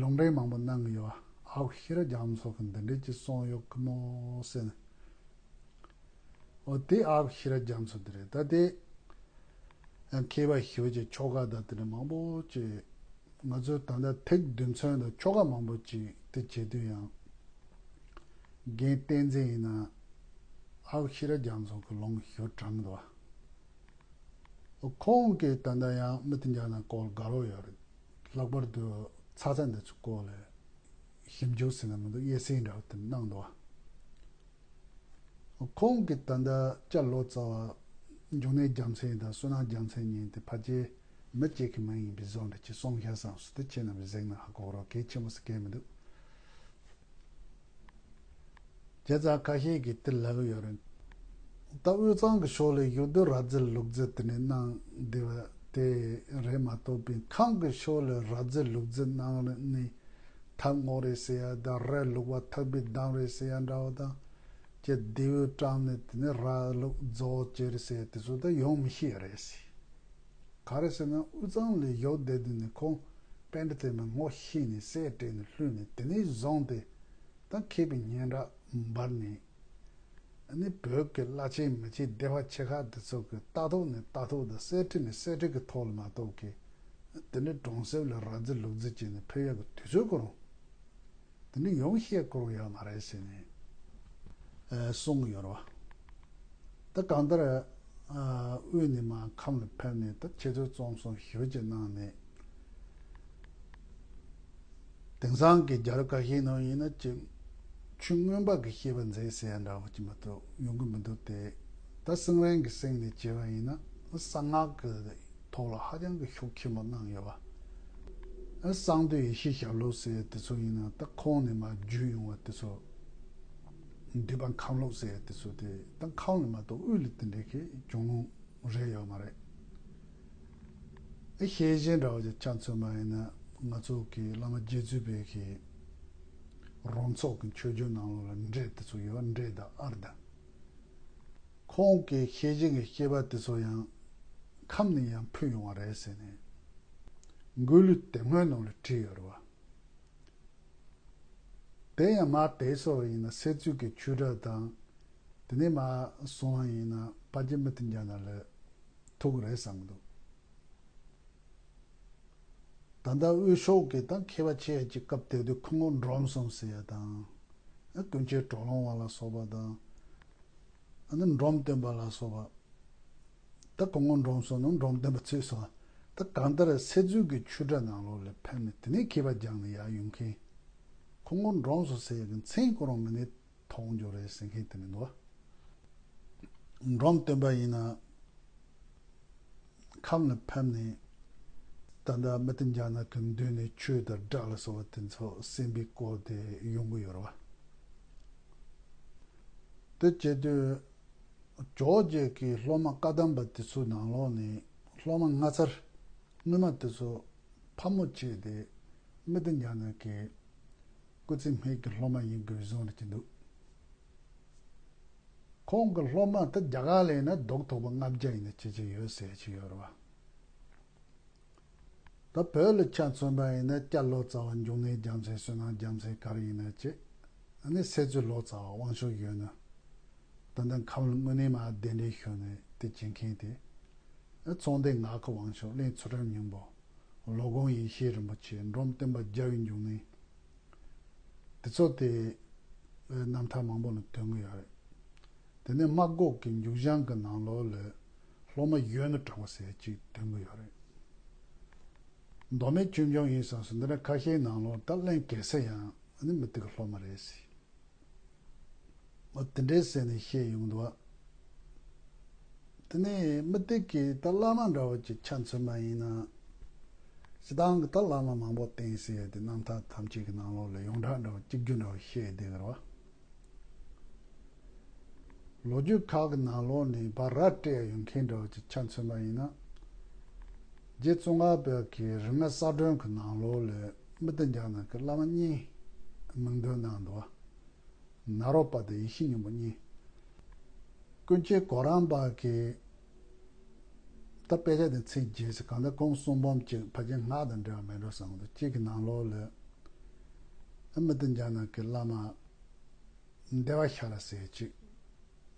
ལུང་འདྲེན་མང་པོ་གནང་གི་ཡོད། ཨའུ་ཤེས་རབ་རྒྱ་མཚོ་གིས་འདི་འདྲས་ཅིག་གསུངས་ཡོད་ཀི་མོ་ཟེར་ནས། འོ་དེ་ཨའུ་ཤེས་རབ་རྒྱ་མཚོ་དེ་རེད། ད་དེ་མཁས་པ་ཞེ་ཅིག་ཆོ་ག་དང་དེ་འདྲ་མང་པོ་ཅིག་ང་ཚོའི་ད་ལྟ་ཐིག་རྡུལ་ཚོན་དང་ཆོ་ག་མང་པོ་ཅིག་དེ་བྱེད་དུས་ཡང་རྒན་བསྟན་འཛིན་ཡིན་ན་ཨའུ་ཤེས་རབ་རྒྱ་མཚོ་གི་ལུང་ཞེ་དྲངས་འདུག་བ། ཁོང་གིས་ད་ལྟ་ཡང་མི་དེ་འཇག་ན་སྐོར་དགའ་རོགས་ཡོད་རེད། ལྷག་པར་དུ་ཚ་ཚ་འདི་ཚོ་སྐོར་ལ་ཞིབ་འཇུག་ཟེར་ན་མི་འདུག་དབྱེ་གསེང་འདྲ་བོ་དེ་གནང་འདུག་བ། ཁོང་གིས་ད་ལྟ་སྐྱ་ལོ་ཙཱ་བ་འབྱུང་གནས་རྒྱལ་མཚན་དང་བསོད་ནམས་རྒྱལ་མཚན་གཉིས་དེ་ཕལ་ཆེར་མི་གཅིག་གི་མིང་ཡིན་པའི་བཟོ་འདྲ་ཅིག་གསུངས་ཤག་བསམ་སོང་། དེ་ཁྱེད་རྣམ་པས་གཟིགས་ན་ཧ་གོ་རོགས། གལ་ཆེན་པོ་ཟེར་གལ་མི་འདུག་བྱས་ཙང་ཁ་ཤས་ཀྱིས་དེ་ལབ་ཡོད་རེད། ད་དབུས་གཙང་གི་ཕྱོགས་ལ་བཞུགས་དུས་ར་རྫི་ལུག་རྫི་དེ་ནས་གནང་བསྡད་པ་དེ་རེད་མ་གཏོགས་པའི་ཁམས་ཀྱི་ཕྱོགས་ལ་ར་རྫི་ལུག་རྫི་གནང་ནས་ཐབ་སྔོག་རེད་ཟེར་ཡ་དང་། རས་ལུག་པ་ཐབ་པའི་གདམ་རེད་ཟེར་ཡ་འདྲ་བོ་དང་། ཀྱེ་རྡེའུ་བཀྲམ་ནས་དེ་ནས་ར་ལུག་རྫི་བོ་བྱས་རེད་ཟེར་ཡ་དེ་ཚོ་ད་ཡོང་མི་ཤེས་རེད་ཟེར། ག་རེ་ཟེར་ན་དབུས་གཙང་ལ་བཞུགས་བསྡད་དུས་ནས་ཁོང་པཎྜི་ཏའི་མི་ངོ་ཤེས་ནས་གསེར་བྲིས་ནས་ལྷུས་ནས་དེ་ནས་བཟུང་སྟེ་ད་མཁས་པའི་སྙན་གྲགས་འབར་ནས། ཨ་ནི་བོད་ཀྱི་བླ་ཆེན་མི་ཆེན་སྡེ་པ་ཆེ་ཁག་དེ་ཚོ་གི་ལྟ་རྟོག་ནས་ལྟ་རྟོག་དང་གསེར་བྲིས་ནས་གསེར་བྲིས་ཀྱི་ཐོག་ལ་མ་གཏོགས་ཀྱི་དེ་འདྲའི་གྲོང་གསེབ་ལ་ར་རྫི་ལུག་རྫི་བྱས་ནས་ཕེབས་ཡག་གི་དུས་ཚོད་ཁོ་རང་དེ་འདྲ་ཡོང་ཤེས་ཁོ་རང་ཡོད་མ་རེད་ཟེར་ནས་ཨ་གསུང་གི་ཡོད་རེད་བ། ད་གང་ལྟར་ཨ་དབུས་ནས་མར་ཁམས་ལ་ཕེབས་ནས་ད་ཆེ་བསྟོད་རྩོམ་གསུམ་ཞེ་ཅིག་གནང་ནས། དེང་སང་གི་རྒྱལ་རབས་ཁ་ཤས་ནང་ཡིན་ན་ཅིག་ཆོས་མངོན་པ་གི་བཤད་པ་མཛད་ཟེར་ཡ་འདྲ་བོ་ཅིག་མ་གཏོགས་ཡོང་གི་མི་འདུག་སྟེ། ད་སེང་བློན་གྱི་སེང་ནས་བྱས་པ་ཡིན་ན་གསང་སྔགས་ཀྱི་ཐོག་ལ་ཧ་ཅང་གི་ཤུགས་ཆེན་པོ་གནང་ཡོད་པ། གསང་འདུས་ཡེ་ཤེས་ཞབས་ལུགས་ཟེར་ཡ་དེ་ཚོ་ཡིན་ན་ད་ཁོང་ནས་མར་བརྒྱུད་ཡོང་བ་དེ་ཚོ། འདུས་པ་ཁམས་ལུགས་ཟེར་ཡ་དེ་ཚོ་དེ་ད་ཁམས་ལ་མ་གཏོགས་དབུས་ལ་དེ་འདྲའི་གི་བྱུང་རེད་ཡོད་མ་རེད། ཨེ་ཤེས་བཞིན་འདྲ་བོ་ཅིག་ཆ་མཚོན་པ་ཡིན་ན་ང་ཚོ་གི་བླ་མ་རྗེ་བཙུན་པའི་གི་རོང་ཚོགས་ཀྱི་མཆོད་བརྗོད་ནང་ལོགས་ལ་འགྲེལ་དེ་ཚོ་ཡོད། འགྲེལ་དང་ཨར་དང་། ཁོང་གི་ཤེས་བཞིན་གྱི་བཤད་པ་དེ་ཚོ་ཡང་ཁམས་ནས་ཡང་ཕུལ་ཡོང་བ་རེད་ཟེར་ནས་མགུར་གླུ་དེབ་སྔོན་ནང་ལ་བྲིས་ཡོད་རེད་བ། དེ་ཡང་མར་དེ་སོགས་ཡིན་ན་གསེར་མཛོད་ཀྱི་ཆོས་གྲྭ་དང་། དེ་ནས་མར་སོང་བ་ཡིན་ན་ཕ་རྗེ་མི་ཏི་འཇག་ན་ལ་ཐུག་རེད་བསམ་གི་འདུག་ད་ལྟ་དབུས་ཕྱོགས་ཀྱི་ད་མཁས་པ་ཆེ་ཡ་གཅིག་སྐབས་དེ་དུས་ཁོ་ངོ་འབྲོམ་གསུམ་ཟེར་ཡ་དང་། ཨ་ཀུན་མཁྱེན་གྲོ་ལོང་བ་ལ་སོགས་པ་དང་། ཨ་ནི་འབྲོམ་སྟོན་པ་ལ་སོགས་པ། ད་ཁོ་ངོ་འབྲོམ་གསུམ་ནང་འབྲོམ་སྟོན་པ་ཚུད་སོང་། ད་གང་ལྟར་གསེར་མཛོད་ཀྱི་ཆོས་གྲྭ་ནང་ལོགས་ལ་ཕེབས་ནས་དེ་ནས་མཁས་པ་སྦྱངས་ནས་ཡར་ཡོང་མཁན། ཁོ་ངོ་འབྲོམ་གསུམ་ཟེར་ཡ་གི་མཚན་ཁོ་རང་ངོས་ནས་མཐོང་རྒྱུ་རེད་ཟེར་མཁན་དེ་ནི་འདུག་འབྲོམ་སྟོན་པ་ཡིན་ན་ཁམས་ལ་ཕེབས་ནས་ད་ལྟ་མི་ཏི་འཇག་ན་གི་མདུན་ནས་ཆོས་དང་སྒྲ་ལ་སོགས་པ་དེ་ཚོ་གསན་པའི་སྐོར་དེ་ཡོང་གི་ཡོད་རེད་བ། དེ་བྱེད་དུས། ཇོ་བོ་རྗེ་གི་སློབ་མ་བཀའ་གདམས་པ་དེ་ཚོའི་ནང་ལོགས་ནས་སློབ་མ་ངོ་མཚར་སྔོན་མ་དེ་ཚོ་ཕ་མོ་བྱས་ཏེ་མི་ཏི་འཇག་ན་གི་སྐུ་ཚེ་སྨད་ཀྱི་སློབ་མ་ཡིན་དགོས་བཟོ་འདྲ་ཅིག་འདུག་ཁོང་གི་སློབ་མ་དེ་རྒྱ་གར་ལ་ཡིན་ན་རྡོག་ཐོག་པ་ལྔ་བརྒྱ་ཡིན་ན་ཅི་ཅི་ཡོད་ཟེར་ཅིག་ཡོད་རེད་བ། ད་བོད་ལ་ཆ་མཚོན་པ་ཡིན་ན་སྐྱ་ལོ་ཙཱ་བ་འབྱུང་གནས་རྒྱལ་མཚན་བསོད་ནམས་རྒྱལ་མཚན་ག་རེ་ཡིན་ན་བྱས། ཨ་ནི་སེ་ཙུ་ལོ་ཙཱ་བ་དབང་ཕྱུག་གཞོན་ནུ། ད་ལྟ་ཁམས་ལ་དངོས་གནས་མར་གདན་འདྲེན་ཞུས་ནས་དེ་བྱེད་མཁན་དེ། ཨ་ཚོང་ལྡན་ངག་གི་དབང་ཕྱུག་གླིང་ཚུལ་ཁྲིམས་སྙིང་པོ། ལོ་དགོན་ཡེ་ཤེས་རིན་པོ་ཆེ། འབྲོམ་སྟོན་པ་རྒྱལ་བའི་འབྱུང་གནས། དེ་ཚོ་དེ་རྣམ་ཐར་མང་པོ་ལ་ཐོན་གྱི་ཡོད་རེད། དེ་ནས་སྨྲ་སྒོ་གི་འཇུག་སྦྱང་གི་ནང་ལོགས་ལ་སློབ་མ་གཞོན་ནུ་གྲགས་པ་ཟེར་གཅིག་ཐོན་གྱི་ཡོད་རེད། མདོ་སྨད་ཆོས་འབྱུང་ཡིན་བསམ་སོང་། འདི་འདྲ་ཁ་ཤས་ནང་ལོགས་ད་གླིང་གེ་སར་ཡང་ཨ་ནི་མི་དེ་གི་སློབ་མ་རེད་ཟེར། འོ་དེ་འདྲའི་ཟེར་ནས་བཤད་ཡོང་འདུག་བ། དེ་ནས་མི་དེ་གི་ད་བླ་མ་འདྲ་བོ་ཅིག་ཆ་མཚོན་པ་ཡིན་ན། སྤྱིར་བཏང་གི་ད་བླ་མ་མང་པོ་བསྟེན་ཟེར་ཡས་དེ་རྣམ་ཐར་ཐམས་ཅད་ཀྱི་ནང་ལོགས་ལ་ཡོངས་གྲགས་འདྲ་བོ་གཅིག་གྱུར་འདྲ་བོ་བཤད་བསྡད་ཀྱི་རེད་བ། ལོ་རྒྱུས་ཁག་གི་ནང་ལོགས་ནས་ཕར་ར་སྤྲད་ཡོང་མཁན་འདྲ་བོ་ཅིག་ཆ་མཚོན་པ་ཡིན་ན། རྗེ་ཙོང་ཁ་པ་གི་རིག་གནས་གསར་སྒྲོན་གྱི་ནང་ལོགས་ལ་མི་དེ་འཇག་ན་གི་བླ་མ་གཉིས་མིང་འདོན་གནང་འདུག་བ། ནཱ་རོ་པ་དང་ཡེ་ཤེས་སྙིང་པོ་གཉིས། ཀུན་མཁྱེན་གོ་རམས་པ་གིས་ད་དཔེ་ཆ་དེ་ཚིག་བརྗེས་ཟེར། གང་ལྟར་ཁོང་གསུང་འབུམ་གཅིག་ཕལ་ཆེར་སྔགས་དང་འབྲེལ་བ་མེད་འགྲོ་བསམ་འདུག་གཅིག་གི་ནང་ལོགས་ལ་ཨ་མི་དེ་འཇག་ན་གི་བླ་མ་བདེ་བ་ཤ་ར་ཟེར་གཅིག་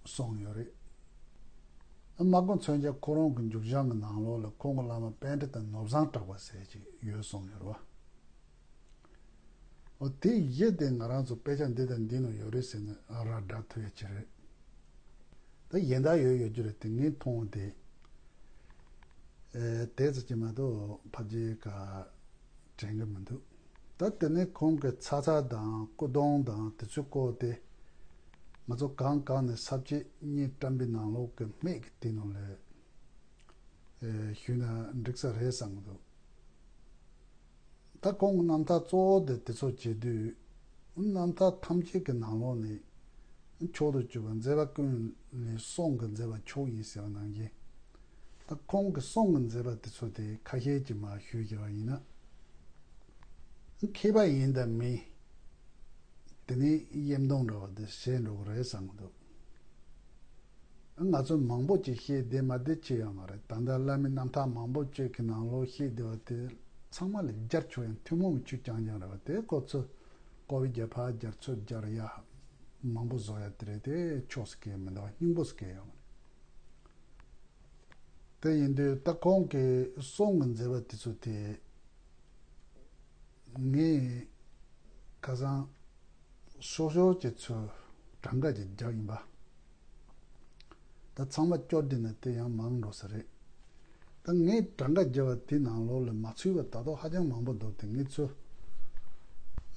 གསུངས་ཡོད་རེད། ཨ་སྨྲ་སྒོ་མཚོན་ཆ་ཁོ་རང་གི་མཇུག་བྱང་གི་ནང་ལོགས་ལ་ཁོང་གི་བླ་མ་པཎྜི་ཏ་ནོར་བཟང་གྲགས་པ་ཟེར་གཅིག་ཡོད་གསུངས་ཡོད་རེད་བ། འོ་དེ་བཞི་དེ་ང་རང་ཚོ་དཔེ་ཆ་འདི་དང་འདི་ནང་ཡོད་རེད་ཟེར་ནས་ཨ་ར་སྒྲ་ཐོས་ཡ་ཅིག་རེད། ད་གཞན་དག་ཡོད་ཡོད་རྒྱུ་རེད་དེ་ངས་མཐོང་བ་དེ། ཨེ་དེ་ཙམ་གྱིས་མ་གཏོགས་ཕལ་ཆེར་ག་དྲན་གི་མི་འདུག་ད་དེ་ནས་ཁོང་གི་ཚ་ཚ་དང་སྐུ་གདུང་དང་དེ་ཚོའི་སྐོར་དེ་ང་ཚོ་གང་གང་ནས་ས་བཅད་གཉིས་བཀྲམ་པའི་ནང་ལོགས་ཀྱི་སྨད་ཀྱི་དེ་ནང་ལ་ཨེ་ཞུས་ན་འགྲིག་ས་རེད་བསམ་གི་འདུག་ད་ཁོང་གི་རྣམ་ཐར་གཙོ་བོ་དེ་དེ་ཚོ་བྱེད་དུས། རྣམ་ཐར་ཐམས་ཅད་ཀྱི་ནང་ལོགས་ནས་མཆོག་ཏུ་གྱུར་པ་མཛད་པ་ཀུན་ལས་གསུང་གི་མཛད་པ་མཆོག་ཡིན་ཟེར་བ་ནང་བཞིན། ད་ཁོང་གི་གསུང་གི་མཛད་པ་དེ་ཚོ་དེ་ཁ་ཤས་ཀྱིས་མར་ཞུས་བཞག་པ་ཡིན་ན། མཁས་པ་ཡིན་དང་མིན། དེ་ནི་དབྱེ་མདོག་འདྲ་བ་དེ་ཤེས་འགྲོ་གི་རེད་བསམ་གི་འདུག་ང་ཚོ་མང་པོ་ཅིག་བཤད་བསྡད་མ་བསྡད་ཅི་ཡང་མ་རེད། ད་ལྟ་བླ་མའི་རྣམ་ཐར་མང་པོ་ཅིག་གི་ནང་ལོགས་བཤད་བསྡད་པ་དེ་ཚང་མ་ལ་སྦྱར་ཆོག་ཡང་ཐུན་མོང་གི་ཆོས་རྐྱང་རྐྱང་རེད་བ། དེ་ཁོ་ཚོས་ཀོ་བའི་རྒྱབ་ཕར་སྦྱར་ཚུར་སྦྱར་ཡ་མང་པོ་བཟོ་ཡ་དེ་རེད། དེ་ཆོག་སི་གེ་མི་འདུག་སྙིང་པོ་སི་གེ་ཡོང་། དེ་ཡིན་དུས་ད་ཁོང་གི་གསུང་གི་མཛད་པ་དེ་ཚོ་དེ་ངས་ཁ་སང་སོ་སོ་ཀྱི་ཚོས་གྲངས་ཀ་ཅིག་བརྒྱབ་ཡིན་པ། ད་ཚང་མ་སྐྱོར་བསྡད་ན་དེ་ཡང་མང་འགྲོ་ས་རེད། ད་ངས་གྲངས་ཀ་བརྒྱབ་པ་དེ་ནང་ལོགས་ལ་མ་ཚུད་པ་ད་དུང་ཧ་ཅང་མང་པོ་འདུག་དེ་ངས་ཚོས་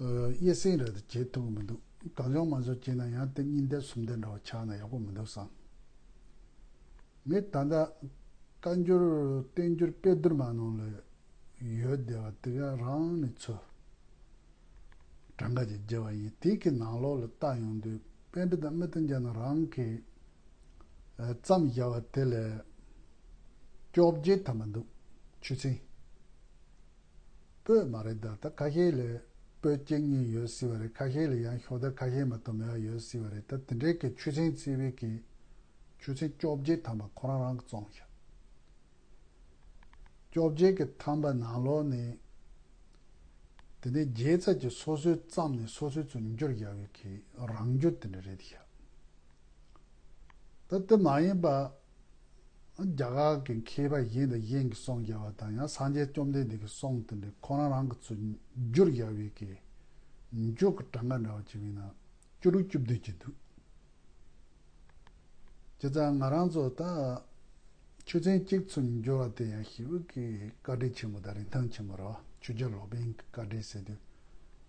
དབྱེ་གསེང་རེ་ད་བྱེད་ཐུབ་ཀྱི་མི་འདུག་གང་བྱུང་མང་བྱུང་བྱས་ན་ཡང་དེ་གཉིས་འདེབས་གསུམ་འདེབས་འདྲ་བ་ཆགས་ན་ཡག་པོ་མི་འདུག་བསམ། ངས་ད་ལྟ་བཀའ་འགྱུར་བསྟན་འགྱུར་དཔེ་བསྡུར་མ་ནང་ལ་ཡོད་བསྡད་པ་དེ་ག་རང་ནས་ཚོས་གྲངས་ཀ་ཅིག་བརྒྱབ་པ་ཡིན། དེ་གི་ནང་ལོགས་ལ་བལྟ་ཡོང་དུས་པཎྜི་ཏ་མི་དེ་འཇག་ན་རང་གིས་བརྩམས་བཞག་པ་དེ་ལས་བཅོ་བརྒྱད་ཐམ་པ་འདུག་ཆོས་ཚན། པོད་མ་རེད་ད། ད་ཁ་ཤས་ལ་པོད་གཅིག་གཉིས་ཡོད་སྲིད་པ་རེད། ཁ་ཤས་ལ་ཡང་ཤོག་ལྡེབ་ཁ་ཤས་མ་གཏོགས་མེད་པ་ཡོད་སྲིད་པ་རེད། ད་དེ་འདྲའི་གི་ཆོས་ཚན་བརྩིས་པའི་གི་ཆོས་ཚན་བཅོ་བརྒྱད་ཐམ་པ་ཁོ་རང་རང་གིས་བརྩམས་ཤག་བཅོ་བརྒྱད་ཀྱི་ཐམ་པ་ནང་ལོགས་ནས་དེ་ནས་རྒྱལ་ཚབ་ཀྱིས་སོ་སོའི་བརྩམས་ནས་སོ་སོའི་ཚུར་བསྒྱུར་བཞག་པའི་གི་རང་བསྒྱུར་དེ་འདྲ་རེད་ཤག་ད་དེ་མ་ཡིན་པ། རྒྱ་གར་གྱི་མཁས་པ་གཞན་དང་གཞན་གྱིས་གསུངས་བཞག་པ་དང་ཡང་སངས་རྒྱས་བཅོམ་ལྡན་འདས་ཀྱིས་གསུངས་དེ་འདྲའི་ཁོ་རང་རང་གི་ཚུར་བསྒྱུར་བཞག་པའི་གི་མཇུག་གི་གྲངས་ཀ་འདྲ་བ་ཅིག་ཡིན་ན་བཅུ་དྲུག་བཅུ་བདུན་ཅིག་འདུག་བྱས་ཙང་ང་རང་ཚོ་ད་ཆོས་ཚན་གཅིག་ཚུར་བསྒྱུར་བ་དེ་ཡང་ཞེ་པོ་གི་བཀའ་དྲིན་ཆེན་པོ་དང་རིན་ཐང་ཆེན་པོ་རེད་བ། ཆོས་རྒྱལ་སློབ་དཔོན་གྱི་བཀའ་དྲིན་ཟེར་དུས་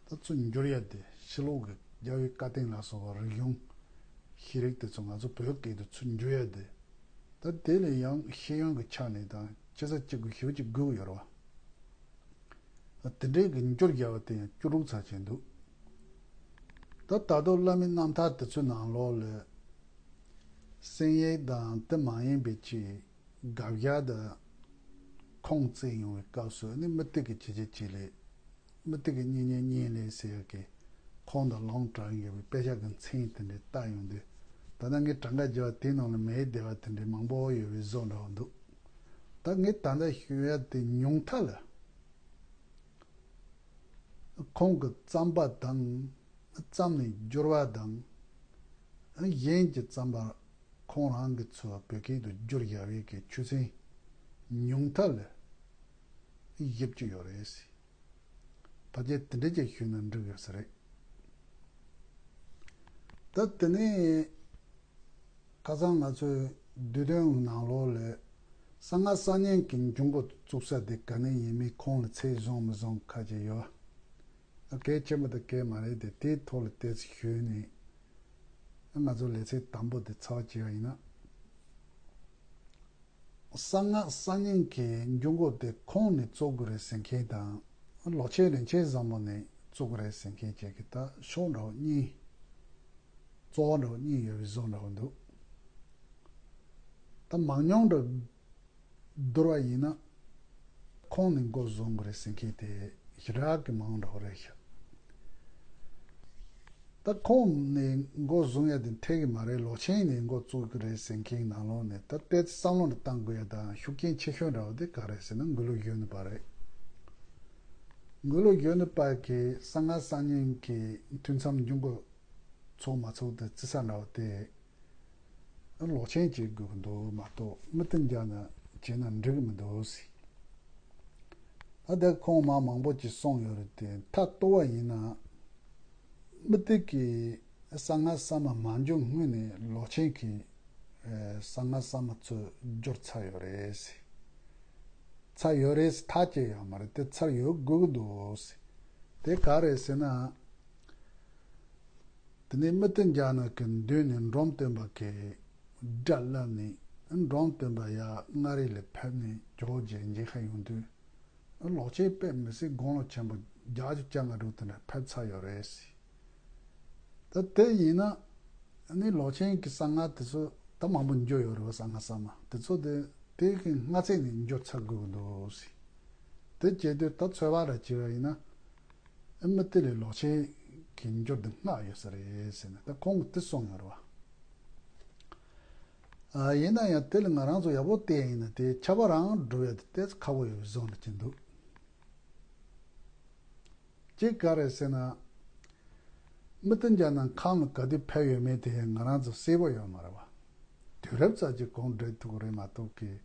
ད་ཚུར་བསྒྱུར་ཡ་དེ་ཕྱི་ལོགས་ཀྱི་རྒྱལ་བའི་བཀའ་བསྟན་ལ་སོགས་པ་རིག་གཞུང་ཤེས་རིག་དེ་ཚོ་ང་ཚོ་བོད་སྐད་དུ་ཚུར་བསྒྱུར་ཡ་དེ། ད་དེ་ལས་ཡང་ཤེས་ཡོན་གྱི་ཆ་ནས་དང་ཆེ་ས་གཅིག་གི་ཞེ་པོ་ཅིག་དགོས་ཀྱི་ཡོད་རེད་བ། དེ་འདྲའི་གི་འགྱུར་བརྒྱབ་པ་དེ་ཡང་བཅུ་དྲུག་ཚར་ཕྱིན་འདུག་ད་ད་དུང་བླ་མའི་རྣམ་ཐར་དེ་ཚོའི་ནང་ལོགས་ལ་གསན་ཡིག་དང་དེ་མ་ཡིན་པའི་ཆེད་དགག་བཞག་དང་ཁུངས་བཙན་ཡོང་བའི་སྐབས་སུ་ནི་མུ་སྟེགས་ཀྱི་བྱེད་ཀྱི་བྱེད་ལས། མུ་སྟེགས་ཀྱི་གཉེན་ཉེ་གཉེན་ལས་ཟེར་ཡག་གི་ཁུངས་དང་ལུང་དྲངས་ཡོད་པའི་དཔེ་ཆ་གི་མཚན་དེ་འདྲའི་བལྟ་ཡོང་དུས། ད་ལྟ་ངས་གྲངས་ཀ་བརྒྱབ་པ་དེའི་ནང་ལ་མེད་བསྡད་པ་དེ་འདྲའི་མང་པོ་ཡོད་པའི་བཟོ་འདྲ་བོ་འདུག་ད་ངས་ད་ལྟ་ཞུ་ཡ་དེ་ཉུང་མཐའ་ལ། ཁོང་གི་བརྩམས་པ་དང་། བརྩམས་ནས་བསྒྱུར་བ་དང་། གཞན་གྱིས་བརྩམས་པ་ཁོང་རང་གིས་ཚུར་བོད་སྐད་དུ་བསྒྱུར་བཞག་པའི་གི་ཆོས་ཚན་ཉུང་མཐའ་ལ་བཞི་བཅུ་ཡོད་རེད། ཕལ་ཆེར་དེ་འདྲ་ཅིག་ཞུས་ན་འགྲིག་ཡོད་ས་རེད། ད་དེ་ནས་ཁ་སང་ང་ཚོས་བསྡུས་དོན་ནང་ལོགས་ལ་གསང་སྔགས་གསར་རྙིང་གི་འབྱུང་ཁུངས་བཙུགས་ས་དེ་ག་ནས་ཡིན་མིན་ཁོང་ལ་ཚད་བཟུང་མི་བཟུང་ཁ་ཅིག་ཡོད། གལ་ཆེན་པོ་དང་གལ་མ་རེད་དེ། དེའི་ཐོག་ལ་ཏོག་ཙམ་ཞུས་ནས་ང་ཚོ་ལེ་ཚན་དང་པོ་དེ་ཚར་བ་བྱས་པ་ཡིན་ན། གསང་སྔགས་གསར་རྙིང་གི་འཇུག་སྒོ་དེ་ཁོང་ནས་བཙུགས་དགོས་རེད་ཟེར་མཁན་དང་། ལོག་ཆེན་རིན་ཆེན་བཟང་པོ་ནས་བཙུགས་དགོས་རེད་ཟེར་མཁན་བཅས་ཀྱི་ད་ཕྱོགས་འདྲ་བོ་གཉིས། རྩོད་པ་འདྲ་བོ་གཉིས་ཡོད་པའི་བཟོ་འདྲ་བོ་འདུག་ད་མང་ཉུང་འདྲ་བསྡུར་བ་ཡིན་ན། ཁོང་ནས་འགོ་བཟུང་དགོས་རེད་ཟེར་མཁན་དེ་ཞེ་དྲག་གི་མང་འདྲ་བོ་རེད་ཤག་ད་ཁོང་ནས་འགོ་བཟུང་ཡ་དེ་འཐད་ཀྱི་མ་རེད། ལོག་ཆེན་ནས་འགོ་བཙུགས་ཀྱི་རེད་ཟེར་མཁན་ནང་ལོགས་ནས་ད་ལྟའི་བསམ་བློ་འདི་བཏང་དགོས་ཡ་དང་ཤུགས་རྐྱེན་ཆེ་ཤོས་འདྲ་བོ་དེ་ག་རེད་ཟེར་ན། མགོ་ལོག་གཞོན་ནུ་པ་རེད། མགོ་ལོག་གཞོན་ནུ་པ་གི་གསང་སྔགས་གསར་རྙིང་གི་ཐུན་མཚམས་འཇུག་སྒོ་ཚོགས་མ་ཚོགས་དེ་རྩི་ས་འདྲ་བོ་དེ། ལོག་ཆེན་བྱེད་དགོས་ཀྱི་འདུག་མ་གཏོགས་མི་དེ་འཇགས་ན་བྱས་ན་འགྲིག་གི་མི་འདུག་ཟེར། ད་དེ་ཁོང་མ་མང་པོ་ཅིག་གསུངས་ཡོད་རེད་དེ། མཐའ་གཏུགས་པ་ཡིན་ན། མི་དེ་གིས་གསང་སྔགས་གསར་མ་མ་འཇོག་སྔོན་ནས་ལོག་ཆེན་གྱིས་གསང་སྔགས་གསར་མ་ཚོ་འབྱོར་ཚར་ཡོད་རེད་ཟེར། ཚར་ཡོད་རེད་ཟེར་ཐག་བཅད་ཡོད་མ་རེད་དེ། ཚར་ཡོད་དགོས་ཀྱི་འདུག་ཟེར། དེ་ག་རེད་ཟེར་ན། དེ་ནས་མི་དེ་འཇགས་ན་གི་མདུན་ནས་འབྲོམ་སྟོན་པ་གི་སྒྲ་བསླབས་ནས། འབྲོམ་སྟོན་པ་ཡར་མངའ་རིས་ལ་ཕེབས་ནས་ཇོ་བོ་རྗེ་མཇལ་ཁ་ཡོང་དུས། ལོག་ཆེན་དཔེ་མི་སྲིད་དགུང་ལོ་ཆེན་པོ་བརྒྱད་ཅུ་གྱ་ལྔ་དྲུག་དེ་འདྲ་ཕེབས་ཚར་ཡོད་རེད་ཟེར། ད་དེ་ཡིན་ན་ནི་ལོག་ཆེན་གྱི་གསང་སྔགས་དེ་ཚོ་ད་མང་པོ་འབྱོར་ཡོད་རེད་བ། གསང་སྔགས་གསར་མ་དེ་ཚོ་དེ་དེ་གི་སྔ་ཚད་ནས་འབྱོར་ཚར་དགོས་ཀྱི་འདུག་ཟེར། དེ་བྱེད་དུས་ད་ཚོད་དཔག་ར་བྱས་པ་ཡིན་ན། ཨ། མི་དེ་ལས་ལོག་ཆེན་གྱི་འབྱོར་དེ་སྔ་ཡོད་ས་རེད་ཟེར་ནས་ད་ཁོང་གིས་དེ་གསུངས་ཡོད་རེད་བ། ཨ། ཡིན་ན་ཡང་དེ་ལ་ང་རང་ཚོ་ཡག་པོ་བལྟས་ཡིན་ན་དེ་ཁྱབ་པ་རང་སྒྲུབ་ཡ་དེ་ཏོག་ཙམ་ཁག་པོ་ཡོད་པའི་བཟོ་འདྲ་ཅིག་འདུག་གཅིག་ག་རེ་ཟེར་ན། མི་དེ་འཇགས་ན་ཁམས་ལ་ག་དུས་ཕེབས་ཡོད་མེད་དེ་ང་རང་ཚོ་གསལ་པོ་ཡོད་མ་རེད་བ། དུས་རབས་ཙམ་ཅིག་གོང་འགྲོ་ཐུབ་ཀྱི་རེད་མ་གཏོགས་ཀྱི།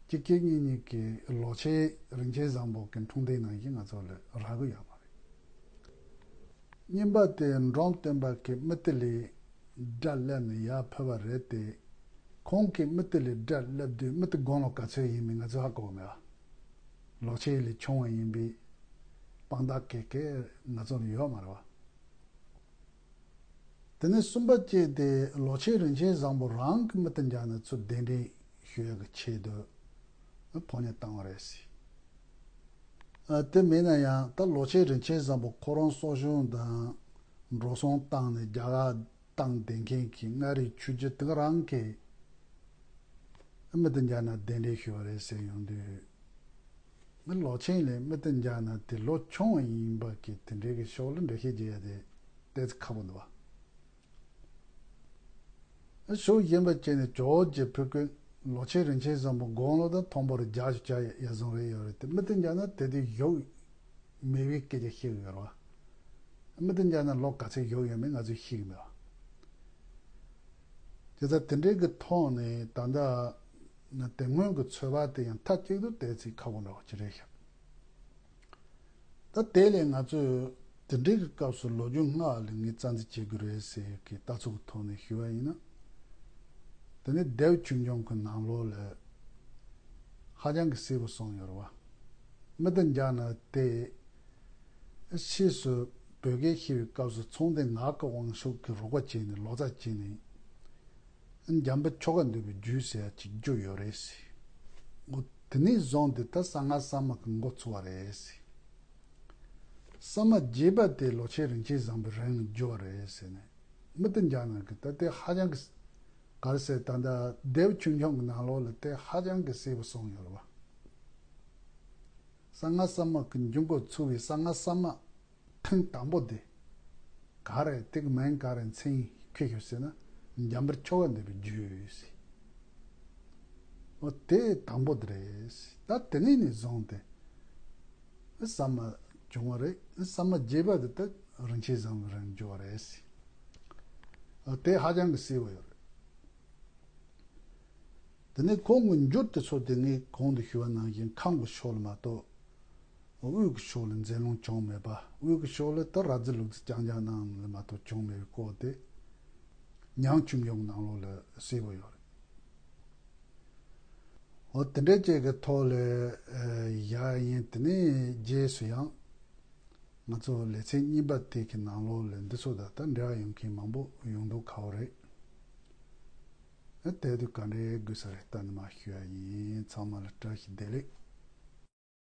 གཅིག་གཅིག་གཉིས་གཉིས་ཀྱི་ལོག་ཆེན་རིན་ཆེན་བཟང་པོ་གི་འཁྲུངས་འདས་ནང་བཞིན་ང་ཚོ་ལ་རག་གི་ཡོད་མ་རེད། གཉིས་པ་དེ་འབྲོམ་སྟོན་པ་གིས་མི་དེ་ལས་སྒྲ་བསླབས་ནས་ཡར་ཕེབས་པ་རེད་དེ། ཁོང་གིས་མི་དེ་ལས་སྒྲ་བསླབས་དུས་མི་དེ་དགུང་ལོ་ག་ཚོད་ཡིན་མིན་ང་ཚོ་ཧ་གོ་གི་མེད་བ། ལོག་ཆེན་ལས་ཆུང་བ་ཡིན་པའི་དཔང་རྟགས་ག་གེ་ང་ཚོ་ལ་ཡོད་མ་རེད་བ། དེ་ནས་གསུམ་པ་བཅས་ཏེ་ལོག་ཆེན་རིན་ཆེན་བཟང་པོ་རང་གི་མི་དེ་འཇགས་ན་ཚུར་གདན་འདྲེན་ཞུ་ཡག་གི་ཆེད་དུ་ཕོ་ཉ་བཏང་བ་རེད་ཟེར། ཨ། དེ་མིན་ན་ཡང་ད་ལོག་ཆེན་རིན་ཆེན་བཟང་པོ་ཁོ་རང་སྲོག་ཤིང་དང་འགྲོ་སོང་བཏང་ནས་རྒྱ་གར་བཏང་བསྡད་མཁན་གྱི་མངའ་རིས་ཆོས་རྗེ་དེ་ག་རང་གིས་མི་དེ་འཇགས་ན་གདན་འདྲེན་ཞུ་བ་རེད་ཟེར་ཡོང་དུས། མི་ལོག་ཆེན་ལས་མི་དེ་འཇགས་ན་དེ་ལོ་ཆུང་བ་ཡིན་པ་གི་དེ་འདྲའི་གི་ཕྱོགས་ལ་འགྲེལ་བཤད་རྒྱག་ཡ་དེ་ཏོག་ཙམ་ཁག་པོ་འདུག་བ། ཕྱོགས་གཞན་པ་བྱས་ནས་ཇོ་བོ་རྗེ་ཕུད་རྒྱུད་ལོག་ཆེན་རིན་ཆེན་བཟང་པོ་དགུང་ལོ་དང་མཐོན་པོར་བརྒྱད་ཅུ་གྱ་ཡ་ཟུང་རེ་ཡོད་རེད་དེ། མི་དེ་འཇགས་ན་དེ་དུས་བཞུགས་མེད་པའི་སྐད་ཆ་བཤད་གི་ཡོད་རེད་བ། མི་དེ་འཇགས་ན་ལོ་ག་ཚོད་བཞུགས་ཡོད་མེད་ང་ཚོས་ཤེས་གི་མེད་བ། དེ་ལྟར་དེ་འདྲའི་གི་ཐོག་ནས་ད་ལྟ་དེ་སྔོན་གྱི་ཚོད་དཔག་དེ་ཡང་མཐའ་གཅིག་ཏུ་ཏོག་ཙམ་ཁག་པོ་འདྲ་བ་ཅིག་རེད་ཤག་ད་དེ་ལས་ང་ཚོས་དེ་འདྲའི་གི་སྐབས་སུ་ལོ་རྒྱུས་སྔགས་ལ་ངས་རྩ་འཛིན་བྱེད་དགོས་རེད་ཟེར་གི་ལྟ་ཚུལ་གྱི་ཐོག་ནས་ཞུས་པ་ཡིན་ན། དེ་ནི་ལྡེའུ་ཆོས་འབྱུང་གི་ནང་ལོགས་ལ་ཧ་ཅང་གི་གསལ་པོ་གསུངས་ཡོད་རེད་བ། མི་དེ་འཇགས་ན་དེ། ཕྱིས་སུ་བོད་སྐད་ཤེས་པའི་སྐབས་སུ་ཚོང་དེ་ངག་གི་དབང་ཕྱུག་གི་རོགས་པ་བྱས་ནས་ལོ་ཙཱ་བྱས་ནས། འཇམ་དཔལ་ཆོ་ག་འདུས་པའི་རྒྱུད་ཟེར་ཡ་ཅིག་བསྒྱུར་ཡོད་རེད་ཟེར། འོ་དེ་ནས་བཟུང་སྟེ་ད་གསང་སྔགས་གསར་མ་གི་འགོ་ཚུགས་པ་རེད་ཟེར། གསར་མ་རྒྱས་པ་དེ་ལོག་ཆེན་རིན་ཆེན་བཟང་པོའི་རིང་ལ་བསྒྱུར་བ་རེད་ཟེར་ནས། མི་དེ་འཇགས་ན་གི་ད་དེ་ཧ་ཅང་གི་ག་རེ་ཟེར། ད་ལྟ་ལྡེའུ་ཆོས་འབྱུང་གི་ནང་ལོགས་ལ་དེ་ཧ་ཅང་གི་གསལ་པོ་གསུངས་ཡོད་རེད་བ། གསང་སྔགས་གསར་མ་གི་འཇུག་སྒོ་ཚུགས་པའི་གསང་སྔགས་གསར་མ་ཐེངས་དང་པོ་དེ་ག་རེ། དེ་གི་མིང་ག་རེ་མཚན་ཁྱོད་ཤོད་ཟེར་ན། འཇམ་དཔལ་ཆོ་ག་འདུས་པའི་རྒྱུད་ཟེར། འོ་དེ་དང་པོ་དེ་རེད་ཟེར། ད་དེ་ནས་ནས་བཟུང་སྟེ་གསར་མ་བྱུང་བ་རེད། གསར་མ་རྒྱས་པ་དེ་ད་རིན་ཆེན་བཟང་པོའི་རིང་བསྒྱུར་བ་རེད་ཟེར། འོ་དེ་ཧ་ཅང་གི་གསལ་པོ་ཡོད་རེད། དེ་ནས་ཁོང་གི་འགྱུར་དེ་ཚོ་དེ་ངས་གོང་དུ་ཞུས་པ་ནང་བཞིན་ཁམས་ཀྱི་ཕྱོགས་ལ་མ་གཏོགས། དབུས་ཀྱི་ཕྱོགས་ལ་མཛད་ལུང་བྱུང་མེད་པ། དབུས་ཀྱི་ཕྱོགས་ལ་ད་ར་རྫི་ལུག་རྫི་རྐྱང་རྐྱང་རྣམས་ལ་མ་གཏོགས་བྱུང་མེད་པའི་སྐོར་དེ་ཉང་ཆོས་འབྱུང་ནང་ལོགས་ལ་གསལ་པོ་ཡོད་རེད། འོ་དེ་འདྲ་ཅིག་གི་ཐོག་ལ་ཨ་བཞག་ཡིན། དེ་ནས་རྗེས་སུ་ཡང་ང་ཚོ་ལེ་ཚན་གཉིས་པ་དེ་གི་ནང་ལོགས་ལ་འདི་ཚོ་དང་ད་འབྲེལ་བ་ཡོད་མཁན་མང་པོ་ཡོང་མདོག་ཁ་པོ་རེད། ཨ་དེ་དུས་ག་འདྲས་དགོས་ས་རེད། ད་ནི་མ་ཞུ་ཡ་ཡིན། ཚང་མ་ལ་བཀྲ་ཤིས་བདེ་ལེགས།